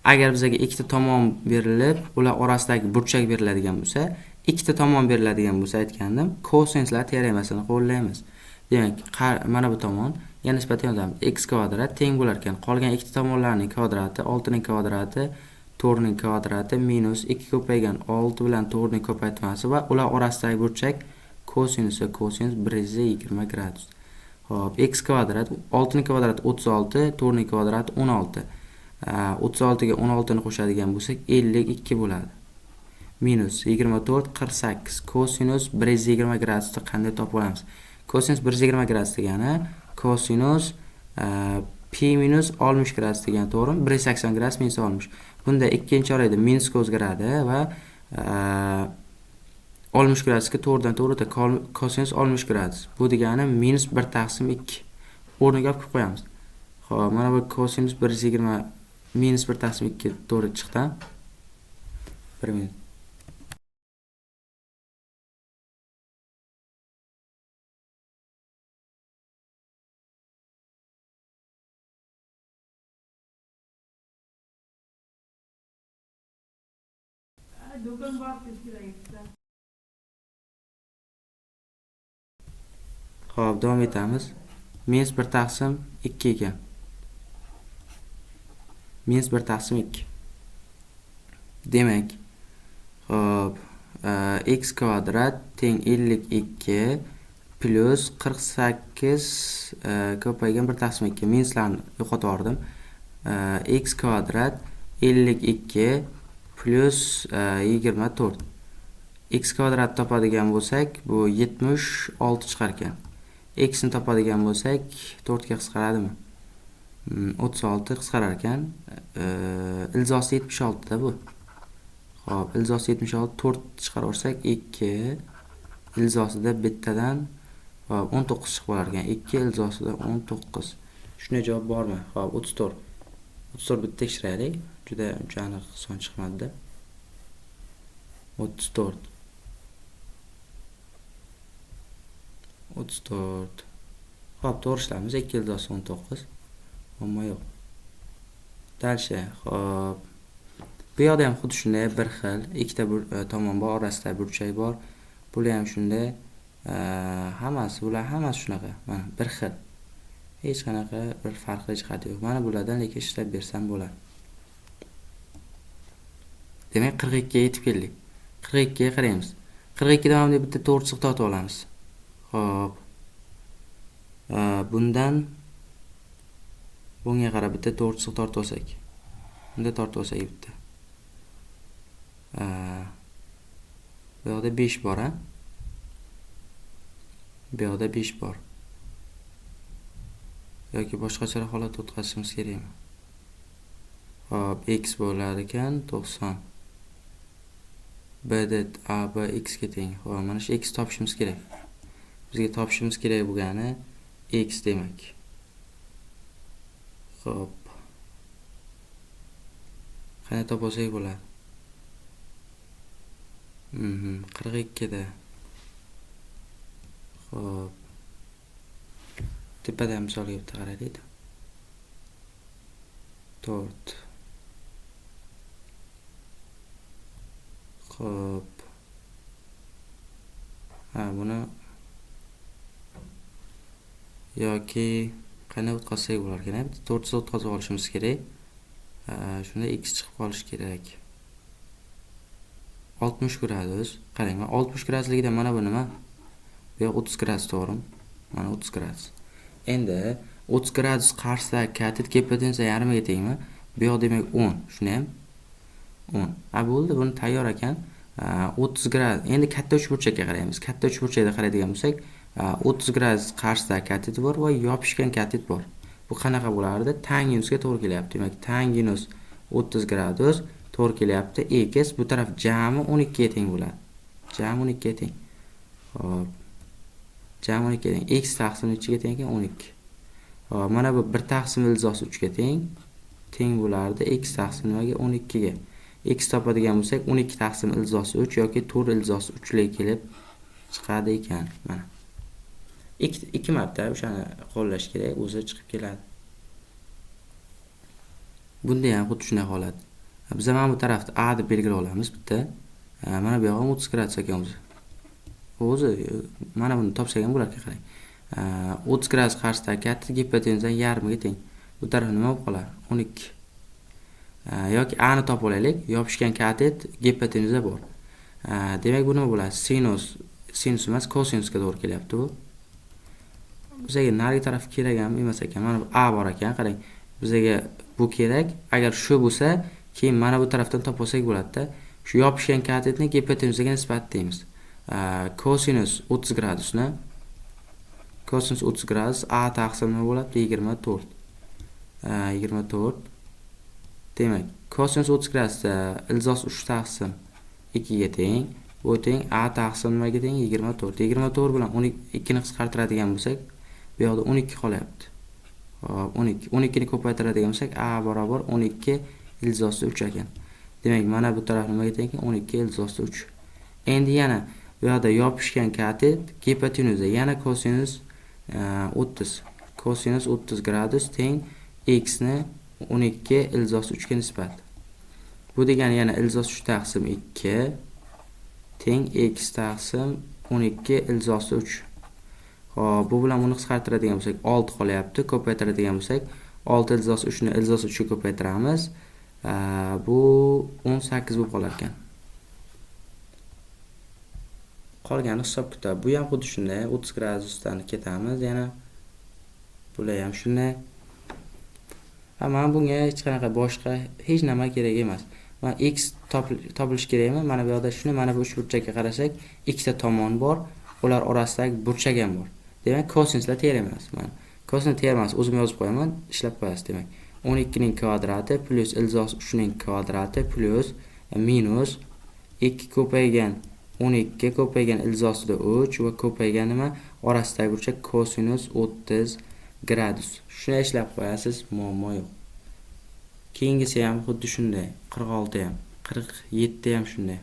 Agar bizga ikkita tomon berilib, ular orasidagi burchak beriladigan bo'lsa, ikkita tomon beriladigan bo'lsa aytgandim, kosinuslar teoremasini qo'llaymiz. Demak, mana bu tomon yana nisbatan yozamiz. X kvadrat teng bo'lar ekan. Qolgan ikkita tomonlarning kvadrati 6 ning kvadrati 4 ning kvadrati minus 2 ko'paygan 6 bilan 4 ning ko'paytmasi va ular orasidagi burchak kosinusi kosinus 120 gradus. Xo'p, x kvadrat 6 ning kvadrati 36, 4 ning kvadrati 16. 36 ga 16 ni qo'shadigan bo'lsak 52 bo'ladi. Minus 24 48 kosinus 120 gradusni qanday topib olamiz? Kosinus 120 gradus degani kosinus pi minus 60 gradus degani, to'g'rimi? 180 gradus minus 60. Bunda ikkinchi orada minusga o'zgaradi va 60 gradusga to'g'ridan to'g'ri o'tadi. Kosinus 60 gradus. Bu degani minus 1/2. O'rniga olib qo'yib qo'yamiz. Xo'p, mana bu kosinus 120 minus 1/2 to'g'ri chiqdi. 1 minut. Xo'p, davom etamiz. Minus 1/2 ekan. Minus 1/2. Demak, xo'p, x kvadrat teng 52 plus 48 ko'paygan 1/2. Minuslarni yo'qotib yubordim. X kvadrat 52 plus 24. X kvadrat topadigan bo'lsak, bu 76 chiqar ekan. X ni topadigan bo'lsak, 4 ga qisqaradimi? 36 qisqarar ekan. Ilzosi 76 da bu. Xo'p, ilzosi 76, 4 chiqarib olsak 2, ilzosida bittadan, xo'p, 19 chiqib qolar ekan. 2 ilzosida 19. Shunday javob bormi? Xo'p, 34. 34 bitta tekshiraylik. Juda uncha aniq son chiqmadi-da. 34. 34. Xo'p, to'g'ri ishlaymiz. 2 ilzosi 19. Muammo yo'q. Дальше, xo'p. Bu yoqda ham xuddi shunday bir xil ikkita tomon bor, orasida burchak bor. Bular ham shunday, hammasi, bular hammasi shunaqa. Mana bir xil. Hech qanaqa bir farqli jihati yo'q. Mana bulardan lekin ishlab bersam bo'ladi. Demak, 42 ga yetib keldik. 42 ga qaraymiz. 42 dan bunday bitta to'g'ri chiziq tortib olamiz. Xo'p. Bundan bunga qarab bitta to'g'ri chiziq tortib olsak. Bunda tortib olsak bitta. Bu yoqda 5 bor, ha? Bu yoqda 5 bor. Yoki boshqacha holat o'tkazishimiz kerakmi? Xo'p, x bo'lar ekan 90. B det A B x ga teng. Xo'p, mana shu x topishimiz kerak. Bizga topishimiz kerak bo'lgani x demak. Xo'p. Qanday topsak bo'ladi? 42 da. Xo'p. Tepada misolga bitta qaraylik. 4. Xo'p. Ha, buni yoki qanday o'tkazsak bo'lar ekan? Bitta 4 chiziq o'tkazib olishimiz kerak. Shunda x chiqib qolishi kerak. 60 gradus. Qarang, 60 gradusligida mana bu nima? Bu yoq 30 gradus, to'g'rimi? Mana 30 gradus. Endi 30 gradus qarshisidagi katet gipotenusa yarmiga tengmi? Bu yoq demak 10, shuni ham 10. Ha, bo'ldi, buni tayyor ekan. 30 gradus. Endi katta uchburchakka qaraymiz. Katta uchburchakda qaraydigan bo'lsak, 30 gradus qarshisidagi katet bor va yopishgan katet bor. Bu qanaqa bo'lardi? Tangenusga to'g'ri kelyapti. Demak, tangenus 30 gradus to'g'ri kelyapti. X bu taraf jami 12 ga teng bo'ladi. Jami 12 ga teng. Xo'p. Jami 12 ga teng. X taqsim nechiga teng ekan? 12. Xo'p, mana bu 1 taqsim ilzosi 3 ga teng. Teng bo'lardi x taqsim nimaga? 12 ga. X topadigan bo'lsak, 12 taqsim ilzosi 3 yoki 4 ilzosi 3 lik kelib chiqadi ekan. Mana. Ikki marta o'shani qo'llash kerak, o'zi chiqib keladi. Bunda ham xuddi shunday holat. Biz mana bu tarafni A deb belgilab olamiz bitta. Mana bu yog'i 30 gradus ekan o'zi. O'zi mana buni topsak ham bo'lar ekan, qarang. 30 gradus qarshisidagi katet gipotenuzaning yarmiga teng. Bu taraf nima bo'lib qolar? 12. Yoki A ni topib olaylik. Yopishgan katet gipotenuza bor. Demak, bu nima bo'ladi? Sinus emas, kosinusga to'g'ri kelyapti bu. Bizga narigi taraf kerak ham emas ekan. Mana bu A bor ekan, qarang. Bizga bu kerak. Agar shu bo'lsa, keyin mana bu tarafdan topib olsak bo'ladi-da. Shu yopishgan katetni gipotenuzaga nisbat deymiz. Kosinus 30 gradusni, kosinus 30 gradus A taqsim nima bo'ladi? 24. 24. Demak, kosinus 30 gradusda ildiz 3 taqsim 2 ga teng. Bu teng A taqsim nimaga teng? 24. 24 bilan 12 ni qisqartiradigan bo'lsak, bu yoqda 12 qolyapti. Xo'p, 12. 12 ni ko'paytiradigan bo'lsak, A barobar 12 ildiz 3 ekan. Demak, mana bu taraf nimaga teng ekan? 12 ildiz 3. Endi yana bu yoqda yopishgan katet gipotenuza, yana kosinus 30. Kosinus 30 gradus teng x ni 12 ildiz 3 ga nisbat. Bu degani yana ildiz 3 taqsim 2 teng x taqsim 12 ildiz 3. Xo'p, bu bilan buni qisqartiradigan bo'lsak 6 qolyapti. Ko'paytiradigan bo'lsak 6 ildiz 3 ni ildiz 3 ga ko'paytiramiz. Bu 18 bo'lib qolar ekan. Qolgani hisob kitob. Bu ham xuddi shunday 30 gradusdan ketamiz yana. Bular ham shunday. Mana bunga hech qanaqa boshqa hech nima kerak emas. Mana x topilish kerakmi? Mana bu yoqda shuni, mana bu uchburchakka qarasak, ikkita tomon bor, ular orasidagi burchak ham bor. Demak, kosinuslar teoremasi. Mana kosinus teoremasi o'zim yozib qo'yaman, ishlab qo'yasiz demak. 12 ning kvadrati plyus ildiz 3 ning kvadrati plyus minus 2 ko'paygan 12 ko'paygan ildiz ostida 3 va ko'paygan nima? Orasidagi burchak kosinus 30 gradus. Shuni ishlab qo'yasiz, muammo yo'q. Keyingisi ham xuddi shunday, 46 ham, 47 ham shunday.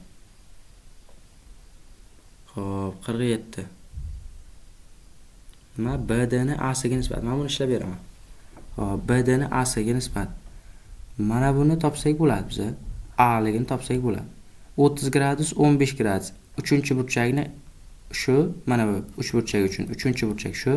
Xo'p, 47. Nima? BD ni A ga nisbat. Men buni ishlab beraman. Xo'p, BD ni A ga nisbat. Mana buni topsak bo'ladi biza. A ligini topsak bo'ladi. 30 gradus, 15 gradus. Uchinchi burchakni shu, mana bu uch burchak uchun uchinchi burchak shu.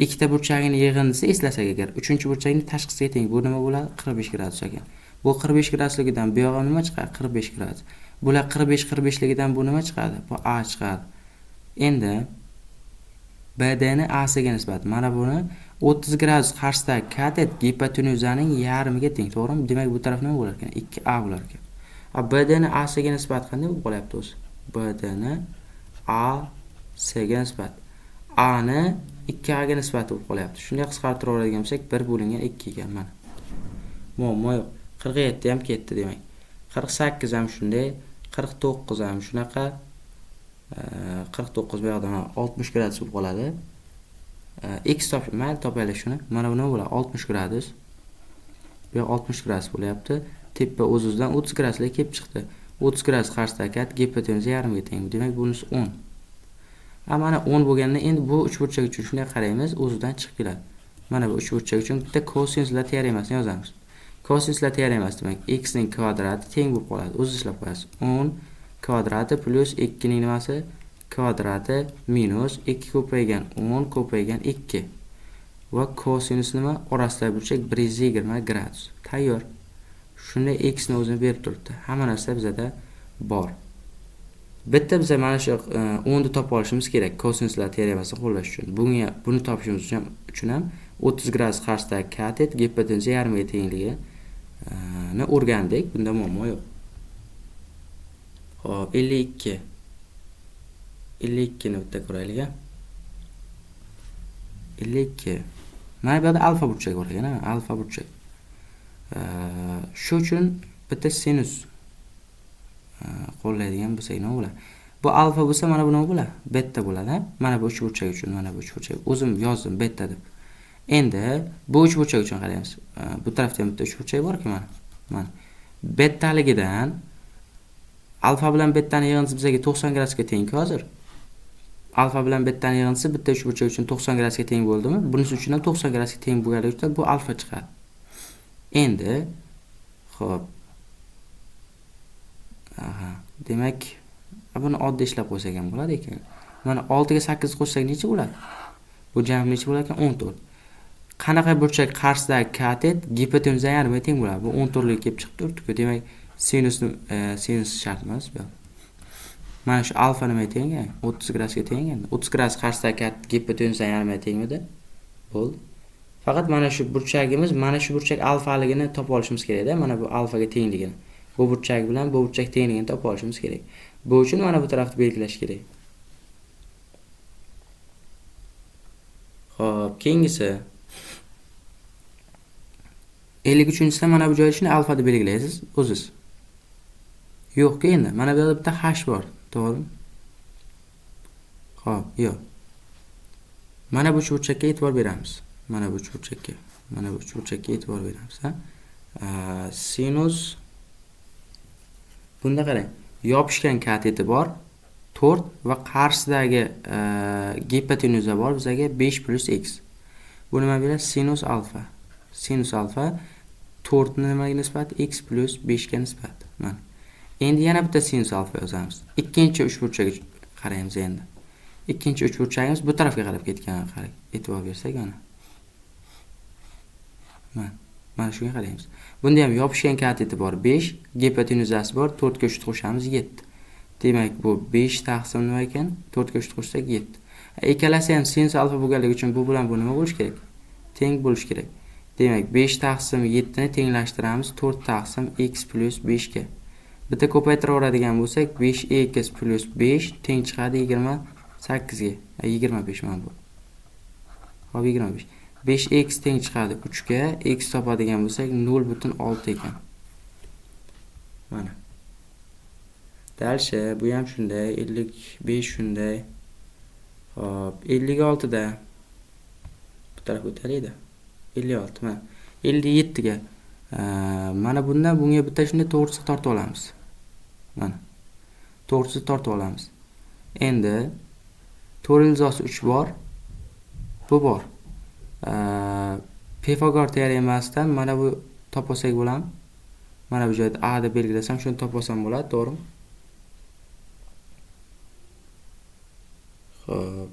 Ikkita burchagini yig'indisi eslasak agar, uchinchi burchakning tashqisiga teng. Bu nima bo'ladi? 45 gradus ekan. Bu 45 gradusligidan bu yog'i nima chiqadi? 45 gradus. Bular 45 45 ligidan bu nima chiqadi? Bu A chiqadi. Endi BD ni A ga nisbat. Mana buni 30 gradus qarshisidagi katet gipotenuzaning yarmiga teng, to'g'rimi? Demak, bu taraf nima bo'lar ekan? 2A bo'lar ekan. BD ni A ga nisbat qanday bo'lib qolyapti o'zi? BD ni A ga nisbat. A ni 2A ga nisbat bo'lib qolyapti. Shunday qisqartirib oladigan bo'lsak, 1 bo'lingan 2 ekan mana. Muammo yo'q. 47 ham ketdi demak. 48 ham shunday, 49 ham shunaqa. 49 bu yoqda mana 60 gradus bo'lib qoladi. X top, mayli topaylik shuni. Mana bu nima bo'ladi? 60 gradus. Bu yoq 60 gradus bo'lyapti. Tepa o'z-o'zidan 30 graduslik kelib chiqdi. 30 gradus qarshisidagi kat gipotenuza yarmiga teng. Demak, bunisi 10. Mana 10 bo'lganda endi bu uchburchak uchun shunday qaraymiz, o'zidan chiqib keladi. Mana bu uchburchak uchun bitta kosinuslar teoremasini yozamiz. Kosinuslar teoremasi demak x ning kvadrati teng bo'lib qoladi. O'zi ishlab qo'yasiz. 10 kvadrati plyus 2 ning nimasi? Kvadrati minus 2 ko'paygan 10 ko'paygan 2 va kosinus nima? Orasidagi burchak 120 gradus. Tayyor. Shunda x ni o'zini berib turibdi. Hamma narsa bizada bor. Bitta biza mana shu 10 ni topib olishimiz kerak kosinuslar teoremasini qo'llash uchun. Buni topishimiz uchun ham 30 gradus qarshisidagi katet gipotenuza yarmiga tengligini o'rgandik. Bunda muammo yo'q. Xo'p, 52. 52 ni bitta ko'raylik a. 52. Mana bu yerda alfa burchak bor ekan, alfa burchak. Shu uchun bitta sinus qo'llaydigan bo'lsak nima bo'ladi? Bu alfa bo'lsa, mana bu nima bo'ladi? Beta bo'ladi. Mana bu uchburchak uchun, mana bu uchburchak. O'zim yozdim beta deb. Endi bu uchburchak uchun qaraymiz. Bu tarafda ham bitta uchburchak bor-ku mana. Mana. Betaligidan alfa bilan betani yig'indisi bizga 90 gradusga teng hozir. Alfa bilan betani yig'indisi bitta uchburchak uchun 90 gradusga teng bo'ldimi? Bunisi uchun ham 90 gradusga teng bo'lganligi uchun bu alfa chiqadi. Endi Xo'p. Aha, demak, buni oddiy ishlab qo'ysak ham bo'ladi ekan. Mana 6 ga 8 qo'shsak necha bo'ladi? Bu jami necha bo'lar ekan? 14. Qanaqa burchak qarshisidagi katet gipotenuza yarmiga teng bo'ladi? Bu 14 lik kelib chiqib turibdi-ku. Demak, sinusni sinus shart emas bu. Mana shu alfa nimaga teng ekan? 30 gradusga teng ekan. 30 gradus qarshisidagi katet gipotenuza yarmiga tengmidi? Bo'ldi. Faqat mana shu burchagimiz, mana shu burchak alfaligini topib olishimiz kerakda, mana bu alfaga tengligini. Bu burchak bilan bu burchak tengligini topib olishimiz kerak. Bu uchun mana bu tarafni belgilash kerak. Xo'p, keyingisi 53-chisida mana bu joyda shuni alfa deb belgilaysiz o'ziz. Yo'q-ku endi. Mana bu yerda bitta h bor, to'g'rimi? Xo'p, yo'q. Mana bu uchburchakka e'tibor beramiz. Mana bu uchburchakka, mana bu uchburchakka e'tibor beramiz, ha? Sinus bunda qarang, yopishgan kateti bor 4 va qarshisidagi gipotenuza bor bizaga 5 plus x. Bu nima beradi? Sinus alfa. Sinus alfa 4 ni nimaga nisbat? X plus 5 ga nisbat. Mana. Endi yana bitta sinus alfa yozamiz. Ikkinchi uchburchakka qaraymiz endi. Ikkinchi uchburchagimiz bu tarafga qarab ketgan, qarang, e'tibor bersak mana. Mana, mana shunga qaraymiz. Bunda ham yopishgan kateti bor 5, gipotenuzasi bor 4 ga 3 qo'shamiz 7. Demak, bu 5 taqsim nima ekan? 4 ga 3 qo'shsak 7. Ikkalasi ham sinus alfa bo'lganligi uchun bu bilan bu nima bo'lish kerak? Teng bo'lish kerak. Demak, 5 taqsim 7 ni tenglashtiramiz 4 taqsim x plus 5 ga. Bitta ko'paytiraveradigan bo'lsak 5x plus 5 teng chiqadi 28 ga. 25 mana bu. Xo'p, 25. 5x teng chiqadi 3 ga, x topadigan bo'lsak 0.6 ekan. Mana. Дальше bu ham shunday, 55 shunday. Xo'p, 56 da bu tarafga o'taylik-da. 56 mana 57 ga. Mana bundan bunga bitta shunday to'g'risi tortib olamiz. Mana. To'g'risi tortib olamiz. Endi to'rt ildizosi 3 bor. Bu bor. Pifagor teoremasidan mana bu topolsak bo'ladimi? Mana bu joyda A deb belgilasam, shuni topolsam bo'ladi, to'g'rimi? Xo'p.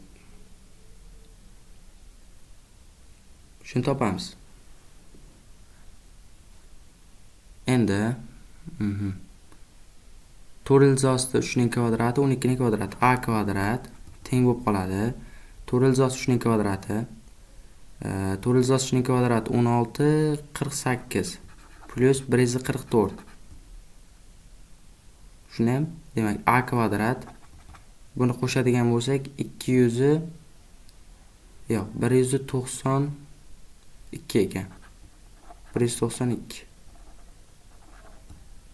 Shuni topamiz. Endi 4 ildiz ostida 3 ning kvadrati 12 ning kvadrati a kvadrat teng bo'lib qoladi. 4 ildiz osti 3 ning kvadrati 4 ildiz osti 3 ning kvadrati 16 48 plus 144. Shuni ham demak a kvadrat buni qo'shadigan bo'lsak 200 yo'q 192 ekan. 192.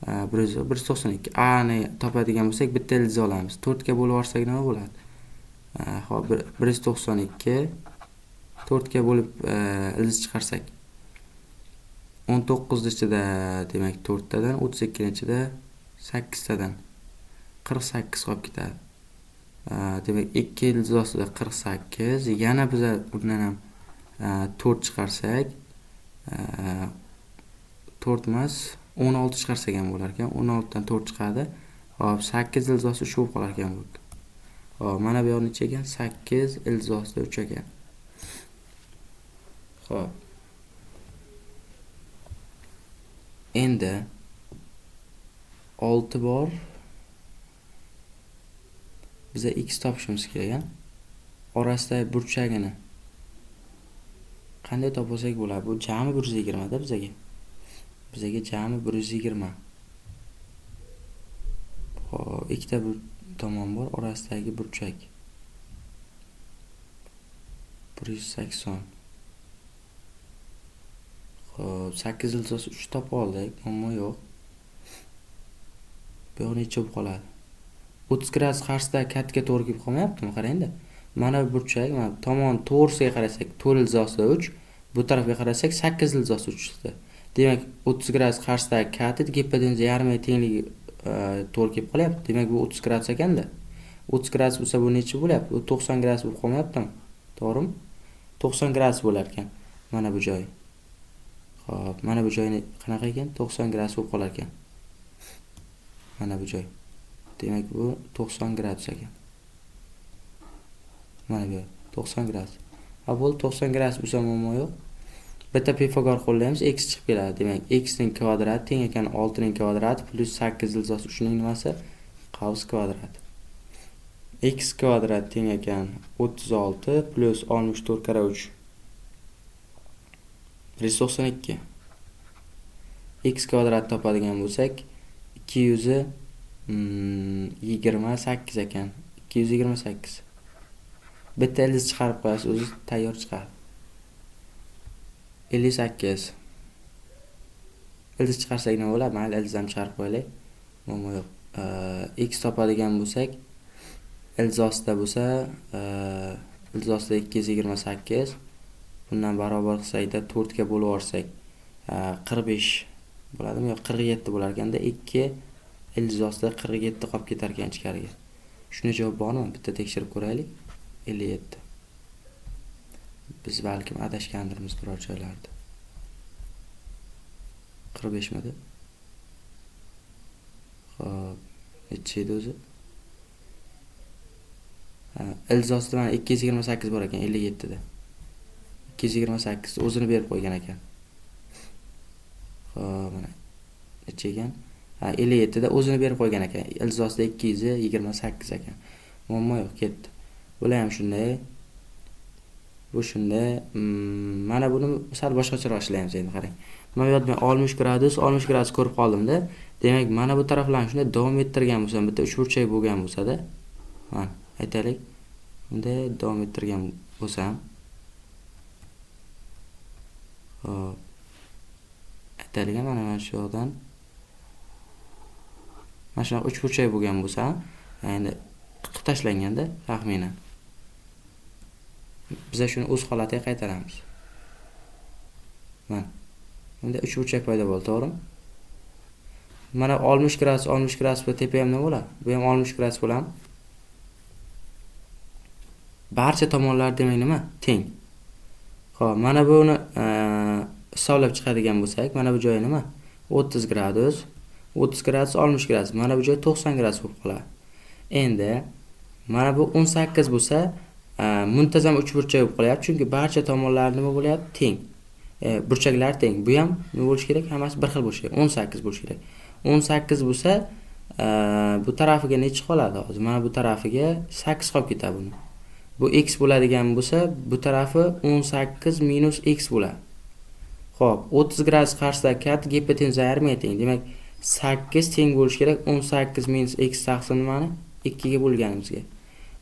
192. A ni topadigan bo'lsak bitta ildiz olamiz. 4 ga bo'lib yuborsak nima bo'ladi? Xo'p, 192 4 ga bo'lib ildiz chiqarsak 19 ichida demak 4 tadan, 32 ichida 8 tadan 48 qolib ketadi. Demak 2 ildiz ostida 48, yana biz undan ham 4 chiqarsak 4 emas 16 chiqarsak ham bo'lar ekan. 16 dan 4 chiqadi. Xo'p, 8 ildiz ostida 3 bo'lib qolar ekan bu. Xo'p, mana bu yoq necha ekan? 8 ildiz ostida 3 ekan. Xo'p. Endi 6 bor. Biza x topishimiz kerak, orasidagi burchagini qanday topsak bo'ladi? Bu jami 120 da bizaga. Bizaga jami 120. Xo'p, ikkita bir tomon bor, orasidagi burchak 180. Xo'p, 8 ildiz 3 topib oldik, muammo yo'q. Bu yoq necha bo'lib qoladi? 30 gradus qarshisidagi katga to'g'ri kelib qolmayaptimi? Qarang-da. Mana bu burchak, mana tomon to'g'risiga qarasak 4 ildiz ostida 3, bu tarafga qarasak 8 ildiz ostida 3 chiqdi. Demak, 30 gradus qarshisidagi katet gipotenuza yarmiga tengligi to'g'ri kelib qolyapti. Demak, bu 30 gradus ekanda. 30 gradus bo'lsa bu necha bo'lyapti? Bu 90 gradus bo'lib qolmayaptimi? To'g'rimi? 90 gradus bo'lar ekan. Mana bu joyi. Xo'p, mana bu joyni qanaqa ekan? 90 gradus bo'lib qolar ekan. Mana bu joy. Demak, bu 90 gradus ekan. Mana bu 90 gradus. Ha, bo'ldi, 90 gradus bo'lsa muammo yo'q. Bitta Pifagor qo'llaymiz, x chiqib keladi. Demak, x ning kvadrati teng ekan 6 ning kvadrati plyus 8 ildiz 3 ning nimasi? Qavs kvadrat. X kvadrat teng ekan 36 plyus 64 karra 3. 192. X kvadrat topadigan bo'lsak, 228 ekan. 228. Bitta ildiz chiqarib qo'yasiz, o'zi tayyor chiqadi. 58. Ildiz chiqarsak nima bo'ladi? Mayli, ildiz ham chiqarib qo'yaylik. Muammo yo'q. X topadigan bo'lsak, ildiz ostida bo'lsa, ildiz ostida 228. Bundan barobar qilsakda 4 ga bo'lib yuborsak, 45 bo'ladimi? Yo'q, 47 bo'lar ekanda. 2 ildiz ostida 47 qolib ketar ekan ichkariga. Shuni javob bormi? Bitta tekshirib ko'raylik. 57. Biz balkim adashgandirmiz biror joylarda. 45 midi? Xo'p, necha edi o'zi? Ha, ildiz ostida mana 228 bor ekan, 57 da. 228 o'zini berib qo'ygan ekan. Xo'p, mana necha ekan? Ha, 57 da o'zini berib qo'ygan ekan. Ildiz ostida 228 ekan. Muammo yo'q, ketdi. Bular ham shunday. Bu shunday. Mana buni sal boshqacharoq ishlaymiz endi, qarang. Mana bu yerda men 60 gradus, 60 gradus ko'rib qoldimda. Demak, mana bu taraflarni shunday davom ettirgan bo'lsam, bitta uchburchak bo'lgan bo'lsa-da, mana aytaylik, bunday davom ettirgan bo'lsam, xo'p, aytaylik, mana shu yoqdan mana shunaqa uchburchak bo'lgan bo'lsa, endi qilib tashlanganda taxminan. Biz shuni o'z holatiga qaytaramiz. Mana. Bunda uchburchak paydo bo'ldi, to'g'rimi? Mana 60 gradus, 60 gradus bu tepa ham nima bo'ladi? Bu ham 60 gradus bo'ladimi? Barcha tomonlar demak nima? Teng. Xo'p, mana buni hisoblab chiqadigan bo'lsak, mana bu joyi nima? 30 gradus, 30 gradus, 60 gradus. Mana bu joy 90 gradus bo'lib qoladi. Endi mana bu 18 bo'lsa, muntazam uchburchak bo'lib qolyapti, chunki barcha tomonlar nima bo'lyapti? Teng. Burchaklar teng. Bu ham nima bo'lishi kerak? Hammasi bir xil bo'lishi kerak. 18 bo'lishi kerak. 18 bo'lsa, bu tarafiga necha qoladi hozir? Mana bu tarafiga 8 qolib ketadi buni. Bu x bo'ladigan bo'lsa, bu tarafi 18 minus x bo'ladi. Xo'p, 30 gradus qarshisidagi kat gipotenuza yarmiga teng. Demak, 8 teng bo'lishi kerak 18 minus x taqsim nimani? 2 ga bo'lganimizga.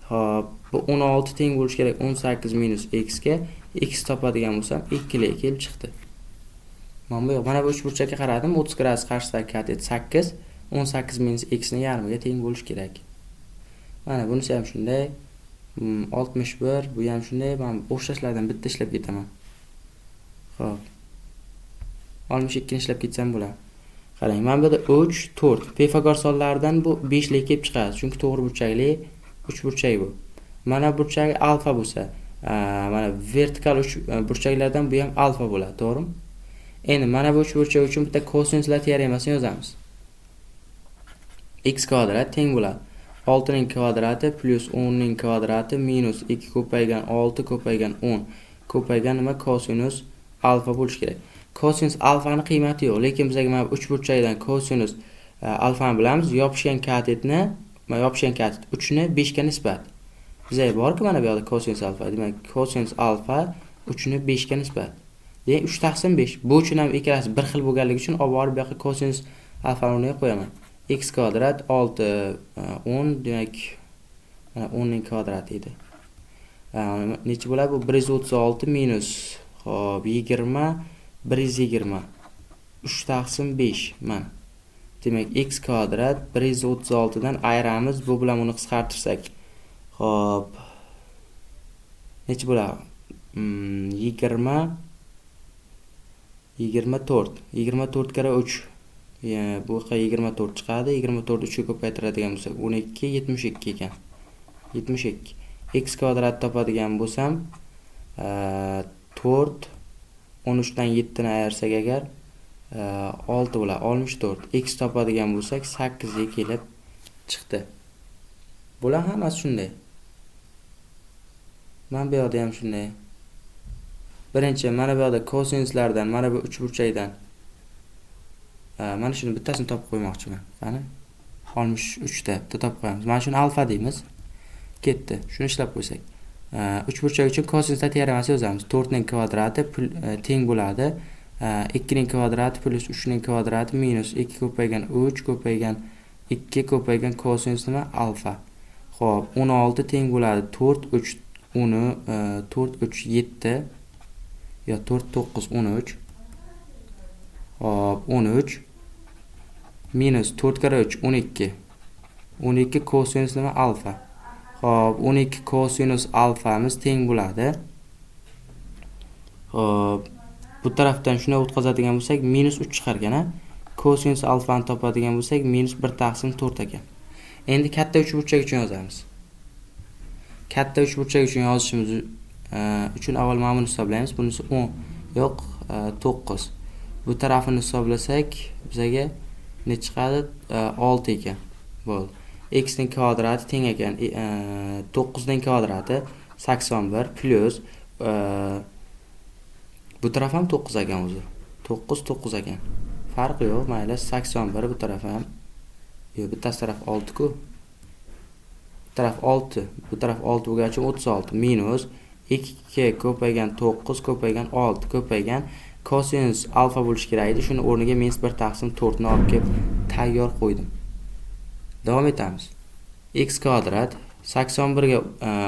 Xo'p, bu 16 teng bo'lishi kerak 18 minus x ga. X topadigan bo'lsam 2 lik kelib chiqdi. Mana bu yo'q. Mana bu uchburchakka qaradim, 30 gradus qarshisidagi katet 8, 18 minus x ning yarmiga teng bo'lishi kerak. Mana bunisi ham shunday. 61, bu ham shunday. Men o'xshashlardan bitta ishlab ketaman. Xo'p. 62 ni ishlab ketsam bo'ladi. Qarang, mana bu yerda 3, 4. Pifagor sonlaridan bu 5 lik kelib chiqadi, chunki to'g'ri burchakli uchburchak bu. Mana burchagi alfa bo'lsa, mana vertikal uch burchaklardan bu ham alfa bo'ladi, to'g'rimi? Endi mana bu uchburchak uchun bitta kosinuslar teoremasini yozamiz. X kvadrat teng bo'ladi 6 ning kvadrati plyus 10 ning kvadrati minus 2 ko'paygan 6 ko'paygan 10 ko'paygan nima? Kosinus alfa bo'lishi kerak. Kosinus alfani qiymati yo'q, lekin bizga mana bu uchburchakdan kosinus alfani bilamiz. Yopishgan katetni, mana yopishgan katet 3 ni 5 ga nisbat. Bizga borku mana bu yoqda kosinus alfa. Demak, kosinus alfa 3 ni 5 ga nisbat. Demak, 3 taqsim 5. Bu uchun ham ikkalasi bir xil bo'lganligi uchun olib borib bu yoqqa kosinus alfani o'rniga qo'yaman. X kvadrat 6 10, demak mana 10 ning kvadrati edi. Necha bo'ladi? Bu 136 minus, xo'p, 20, 120. 3 taqsim 5 mana. Demak, x kvadrat 136 dan ayiramiz, bu bilan buni qisqartirsak. Xo'p. Necha bo'ladi? 20 24. 24 karra 3. Bu yoqqa 24 chiqadi. 24 3 ga ko'paytiradigan bo'lsak, 12, 72 ekan. 72. X kvadrat topadigan bo'lsam, 4 13 dan 7 ni ayirsak agar 6 bo'ladi, 64. X topadigan bo'lsak 8 ga kelib chiqdi. Bular hammasi shunday. Mana bu yoqda ham shunday. Birinchi mana bu yoqda kosinuslardan, mana bu uchburchakdan mana shuni bittasini topib qo'ymoqchiman. Qani? 63 ta bitta topib qo'yamiz. Mana shuni alfa deymiz. Ketdi. Shuni ishlab qo'ysak. Uchburchak uchun kosinuslar teoremasi yozamiz. 4 ning kvadrati teng bo'ladi 2 ning kvadrati plyus 3 ning kvadrati minus 2 ko'paygan 3 ko'paygan 2 ko'paygan kosinus nima? Alfa. Xo'p, 16 teng bo'ladi 4 3 10 4 3 7 yo 4 9 13. Xo'p, 13 minus 4 karra 3 12. 12 kosinus nima? Alfa. Xo'p, 12 kosinus alfamiz teng bo'ladi. Xo'p, bu tarafdan shuni o'tkazadigan bo'lsak minus 3 chiqar ekan, a? Kosinus alfani topadigan bo'lsak minus 1 taqsim 4 ekan. Endi katta uchburchak uchun yozamiz. Katta uchburchak uchun yozishimiz uchun avval mana buni hisoblaymiz. Bunisi 10, yo'q, 9. Bu tarafini hisoblasak bizaga ne chiqadi? 6 ekan. Bo'ldi. X ning kvadrati teng ekan 9 ning kvadrati 81 plyus bu taraf ham 9 ekan o'zi. 9 9 ekan. Farqi yo'q, mayli 81 bu taraf ham. Yo'q, bittasi taraf 6 ku. Bu taraf 6, bu taraf 6 bo'lgani uchun 36 minus 2 ko'paygan 9 ko'paygan 6 ko'paygan kosinus alfa bo'lishi kerak edi. Shuni o'rniga minus 1 taqsim 4 ni olib kelib tayyor qo'ydim. Davom etamiz. X kvadrat 81 ga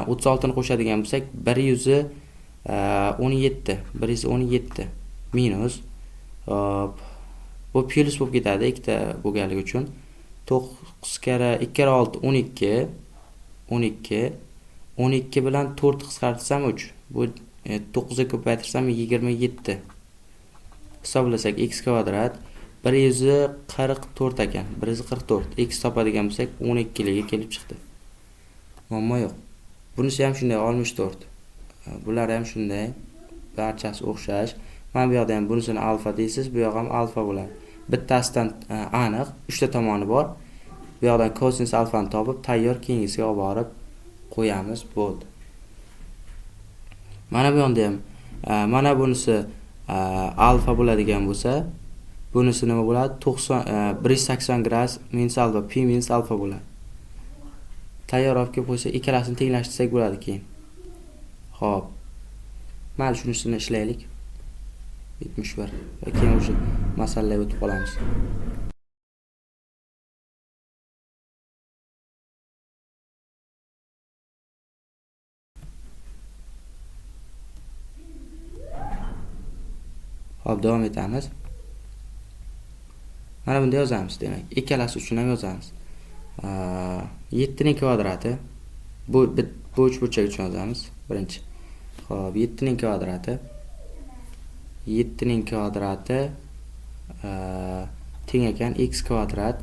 36 ni qo'shadigan bo'lsak 117, 117 minus, hop, bu plyus bo'lib ketadi ikkita bo'lganligi uchun. 9 karra 2 karra 6 12, 12, 12 bilan 4 qisqartirsam 3. Bu 9 ga ko'paytirsam 27. Hisoblasak x kvadrat 144 ekan. 144. X topadigan bo'lsak 12 ligi kelib chiqdi. Muammo yo'q. Bunisi ham shunday 64. Bular ham shunday. Barchasi o'xshash. Mana bu yoqda ham bunisini alfa deysiz, bu yoq ham alfa bo'ladi. Bittasidan aniq 3 ta tomoni bor. Bu yoqdan kosinus alfani topib, tayyor keyingisiga olib borib qo'yamiz, bo'ldi. Mana bu yoqda ham mana bunisi alfa bo'ladigan bo'lsa, bunisi nima bo'ladi? 180 gradus minus alfa, pi minus alfa bo'ladi. Tayyor olib kelib qo'ysa, ikkalasini tenglashtirsak bo'ladi keyin. Xo'p. Mana shunisini ishlaylik. 71 va keyin o'sha masalalarga o'tib qolamiz. Xo'p, davom etamiz. Mana bunda yozamiz, demak, ikkalasi uchun ham yozamiz. 7 ning kvadrati bu uchburchak uchun yozamiz birinchi. Xo'p, 7 ning kvadrati 7 ning kvadrati teng ekan x kvadrat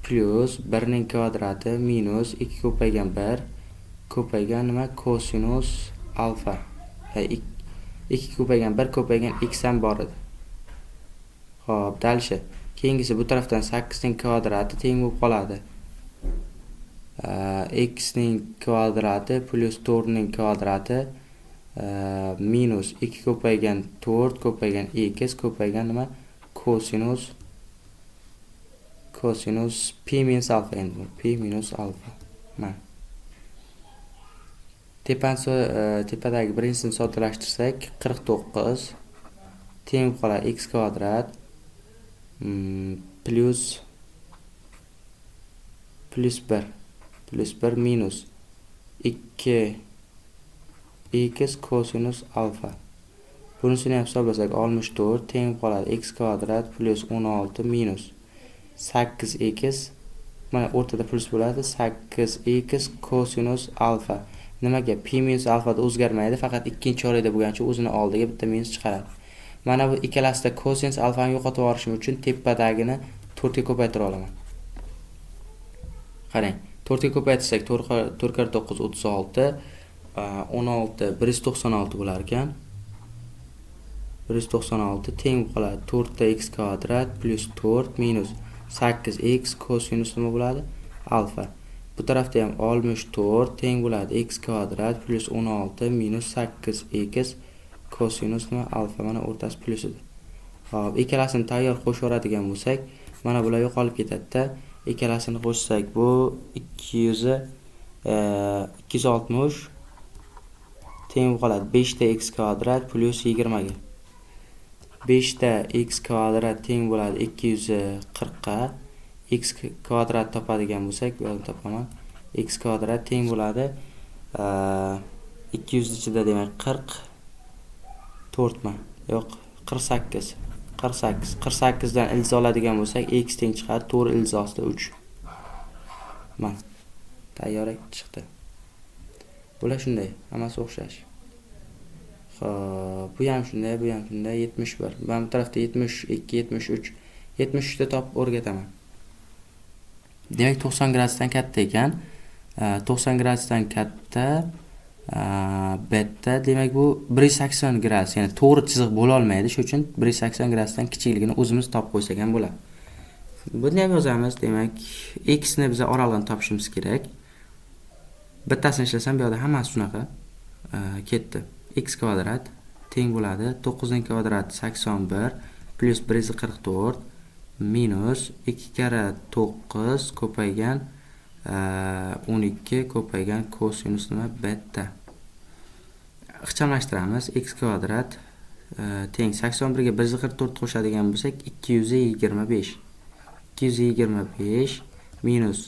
plyus 1 ning kvadrati minus 2 ko'paygan 1 ko'paygan nima? Kosinus alfa. 2 ko'paygan 1 ko'paygan x ham bor edi. Xo'p, dальше. Keyingisi bu tarafdan 8 ning kvadrati teng bo'lib qoladi. X ning kvadrati plyus 4 ning kvadrati minus 2 ko'paygan 4 ko'paygan x ko'paygan nima? Kosinus pi minus alfa endi bu. Pi minus alfa. Mana. Tepadagi birinchisini soddalashtirsak 49 teng bo'lib qoladi x kvadrat plyus 1 plyus 1 minus 2 x kosinus alfa. Bunisini ham hisoblasak 64 teng bo'lib qoladi x kvadrat plyus 16 minus 8x, mana o'rtada plyus bo'ladi 8x kosinus alfa. Nimaga? Pi minus alfada o'zgarmaydi, faqat ikkinchi chorakda bo'lgani uchun o'zini oldiga bitta minus chiqaradi. Mana bu ikkalasida kosinus alfani yo'qotib yuborishim uchun tepadagini 4 ga ko'paytira olaman. Qarang, 4 ga ko'paytirsak 4 karra 9 36, 16 196 bo'lar ekan. 196 teng bo'lib qoladi 4 ta x kvadrat plyus 4 minus 8x kosinus nima bo'ladi? Alfa. Bu tarafda ham 64 teng bo'ladi x kvadrat plyus 16 minus 8x kosinus nima? Alfa. Mana o'rtasi plyus edi. Xo'p, ikkalasini tayyor qo'shib yuboradigan bo'lsak, mana bular yo'qolib ketadi-da. Ikkalasini qo'shsak, bu 260 teng bo'lib qoladi 5 ta x kvadrat plyus 20 ga. 5 ta x kvadrat teng bo'ladi 240 ga. X kvadrat topadigan bo'lsak, bu yerdan topaman. X kvadrat teng bo'ladi 200 ichida, demak 44 mi? Yo'q, 48. 48. 48 dan ildiz oladigan bo'lsak, x teng chiqadi 4 ildiz ostida 3. Mana tayyor chiqdi. Bular shunday, hammasi o'xshash. Xo'p, bu ham shunday, bu ham shunday. 71. Mana bu tarafda 72, 73. 73 ta topib o'rgataman. Demak, 90 gradusdan katta ekan. 90 gradusdan katta beta, demak bu 180 gradus, ya'ni to'g'ri chiziq bo'la olmaydi. Shuning uchun 180 gradusdan kichikligini o'zimiz topib qo'ysak ham bo'ladi. Buni ham yozamiz. Demak, x ni biz oralig'ini topishimiz kerak. Bittasini ishlasam, bu yerda hammasi shunaqa ketdi. X kvadrat teng bo'ladi 9 ning kvadrati 81 plyus 144 minus 2 karra 9 ko'paygan 12 ko'paygan kosinus nima? Beta. Ixchamlashtiramiz. X kvadrat teng 81 ga 144 qo'shadigan bo'lsak 225. 225 minus,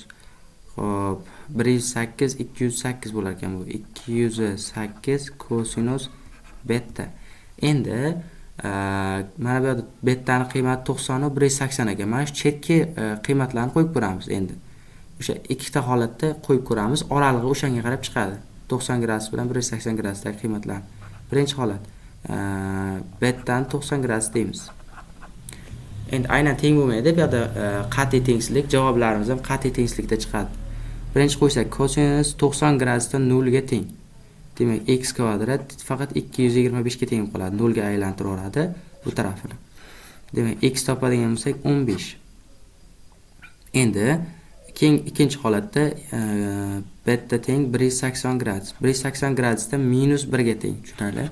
xo'p, 108 208 bo'lar ekan bu. 208 kosinus beta. Endi mana bu yerda betani qiymati 90 va 180 ekan. Mana shu chetki qiymatlarni qo'yib ko'ramiz endi. O'sha ikkita holatda qo'yib ko'ramiz. Oralig'i o'shanga qarab chiqadi. 90 gradus bilan 180 gradusdagi qiymatlar. Birinchi holat, betani 90 gradus deymiz. Endi aynan teng bo'lmaydi. Bu yerda qat'iy tengsizlik, javoblarimiz ham qat'iy tengsizlikda chiqadi. Birinchi qo'ysak, kosinus 90 gradusdan 0 ga teng. Demak, x kvadrat faqat 225 ga teng bo'lib qoladi. 0 ga aylantiraveradi bu tarafini. Demak, x topadigan bo'lsak 15. Endi keyin ikkinchi holatda beta teng 180 gradus. 180 gradusda minus 1 ga teng. Tushunarli?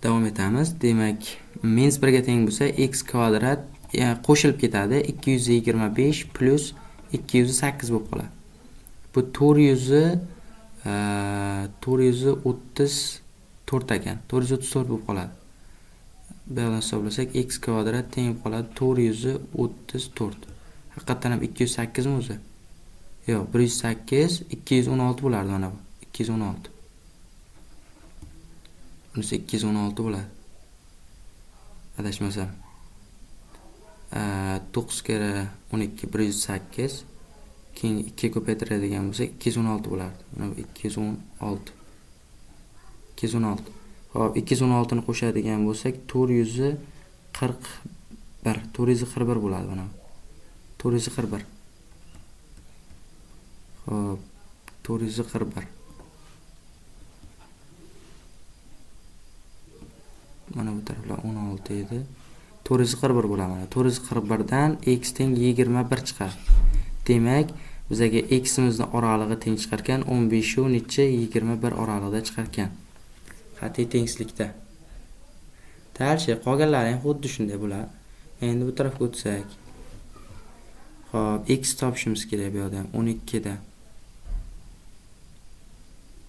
Davom etamiz. Demak, minus 1 ga teng bo'lsa, x kvadrat qo'shilib ketadi. 225 plyus 208 bo'lib qoladi. Bu 434 ekan. 434 bo'lib qoladi. Bu yoqdan hisoblasak, x kvadrat teng bo'lib qoladi 434. Haqiqatan ham 208 mi o'zi? Yo'q, 108, 216 bo'lardi mana bu. 216. Bunisi 216 bo'ladi. Adashmasam. 9 karra 12 108. Keyin 2 ko'paytiradigan bo'lsak 216 bo'lardi. Mana bu 216. 216. Xo'p, 216 ni qo'shadigan bo'lsak 441. 441 bo'ladi mana bu. 441. Xo'p, 441. Mana bu taraflar 16 edi. 441 bo'ladi mana. 441 dan x teng 21 chiqadi. Demak, bizaga x'imizni oralig'i teng chiqar ekan, 15 u necha 21 oralig'ida chiqar ekan. Qat'iy tengsizlikda. Tarchi qolganlari ham xuddi shunday bo'ladi. Endi bu tarafga o'tsak. Xo'p, x topishimiz kerak bu yerda ham 12 da.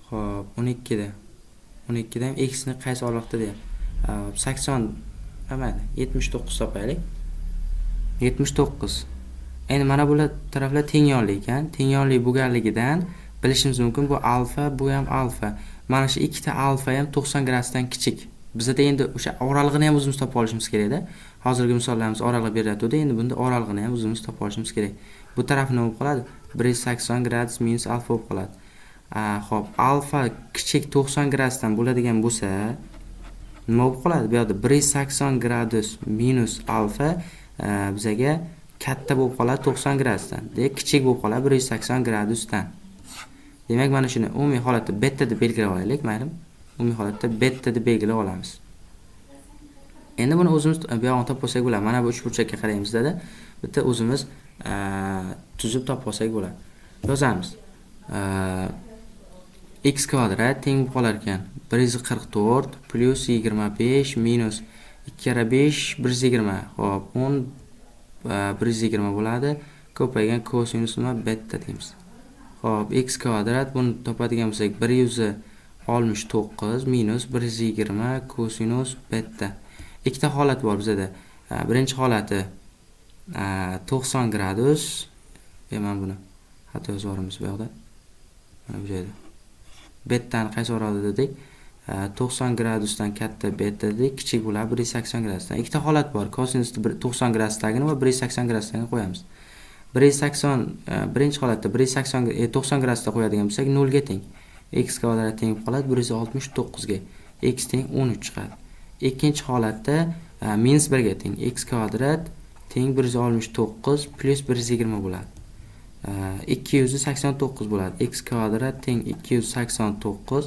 Xo'p, 12 da. 12 da ham x ni qaysi oraliqda deyapti. 80 mayli, 79 topaylik. 79. Endi mana bular taraflar tengyonli ekan. Tengyonli bo'lganligidan bilishimiz mumkin, bu alfa, bu ham alfa. Mana shu ikkita alfa ham 90 gradusdan kichik. Bizda endi o'sha oralig'ini ham o'zimiz topib olishimiz kerakda. Hozirgi misollarimiz oralig'i beryapti-da, endi bunda oralig'ini ham o'zimiz topib olishimiz kerak. Bu taraf nima bo'lib qoladi? 180 gradus minus alfa bo'lib qoladi. Xo'p, alfa kichik 90 gradusdan bo'ladigan bo'lsa, nima bo'lib qoladi? Bu yerda 180 gradus minus alfa bizaga katta bo'lib qoladi 90 gradusdan. Demak, kichik bo'lib qoladi 180 gradusdan. Demak, mana shuni umumiy holatda beta deb belgilab olaylik, mayli. Umumiy holatda beta deb belgilab olamiz. Endi buni o'zimiz bu yog'ini topib olsak bo'ladi. Mana bu uchburchakka qaraymiz dedi. Bitta o'zimiz tuzib topib olsak bo'ladi. Yozamiz. X kvadrat teng bo'lib qolar ekan 144 plus 25 minus 2 karra 5 120. Xo'p, 10 120 bo'ladi. Ko'paygan kosinus nima beta deymiz. Xo'p, x kvadrat buni topadigan bo'lsak 169 minus 120 kosinus beta. Ikkita holat bor bizada. Birinchi holati 90 gradus. Mana buni xato yozib yuboramiz bu yoqda. Mana bu joyda. Betani qaysi orada dedik? 90 gradusdan katta beta dedik, kichik bo'ladi 180 gradusdan. Ikkita holat bor. Kosinusni 90 gradusdagini va 180 gradusdagini qo'yamiz. 180 birinchi holatda 180 90 gradusda qo'yadigan bo'lsak 0 ga teng. X kvadrat teng bo'lib qoladi 169 ga. X teng 13 chiqadi. Ikkinchi holatda minus 1 ga teng. X kvadrat teng 169 plus 120 bo'ladi. 289 bo'ladi. X kvadrat teng 289,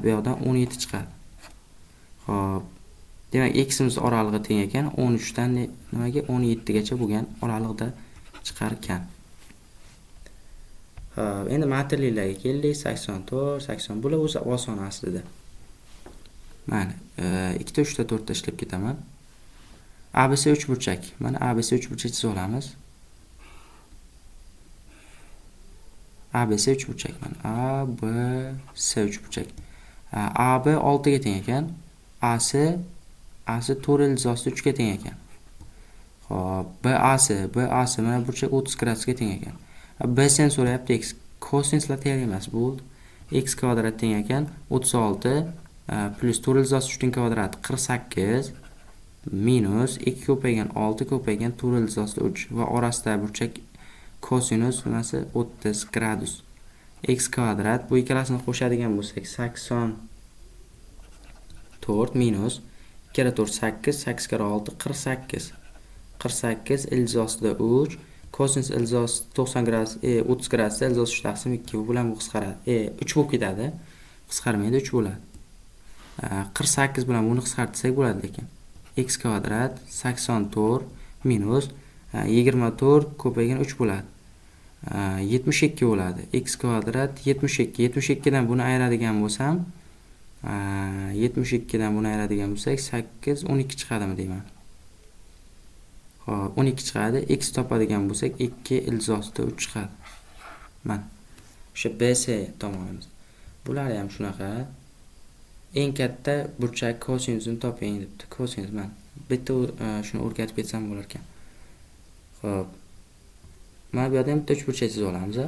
bu yoqdan 17 chiqadi. Xo'p. Demak, ximiz oralig'i teng ekan 13 dan nimaga 17 gacha bo'lgan oraliqda chiqar ekan. Xo'p, endi matnlilarga keldik. 84, 80 bular o'zi oson aslida. Mana, 2 ta, 3 ta, 4 ta ishlab ketaman. ABC uchburchak. Mana ABC uchburchak chizib olamiz. ABC uchburchak mana ABC uchburchak. AB 6 ga teng ekan. AC 4 ildiz ostida 3 ga teng ekan. Xo'p, BAC mana burchak 30 gradusga teng ekan. BC ni so'rayapti, x kosinuslar teoremasi bo'ldi. X kvadrat teng ekan 36 plus 4 ildiz ostida 3 ning kvadrati 48 minus 2 ko'paygan 6 ko'paygan 4 ildiz ostida 3 va orasidagi burchak kosinus nimasi 30 gradus. X kvadrat bu ikkalasini qo'shadigan bo'lsak 84 minus 2 kere 4 8, 8 kere 6 48. 48 ildiz ostida 3 kosinus ildiz ostida 90 gradus 30 gradusda ildiz ostida 3 taqsim 2 bu bilan bu qisqaradi. 3 bo'lib ketadi. Qisqarmaydi, 3 bo'ladi. 48 bilan buni qisqartirsak bo'ladi lekin. X kvadrat 84 minus 24 ko'paygan 3 bo'ladi. 72 bo'ladi. X kvadrat 72. 72 dan buni ayiradigan bo'lsam, 72 dan buni ayiradigan bo'lsak 8 12 chiqadimi deyman. Xo'p, 12 chiqadi. X topadigan bo'lsak 2 ildiz ostida 3 chiqadi. Mana o'sha BC tomonimiz. Bular ham shunaqa. Eng katta burchak kosinusini toping debdi. Kosinus mana bitta shuni o'rgatib ketsam bo'lar ekan. Xo'p. Mana bu yerda ham bitta uchburchak chizib olamiz.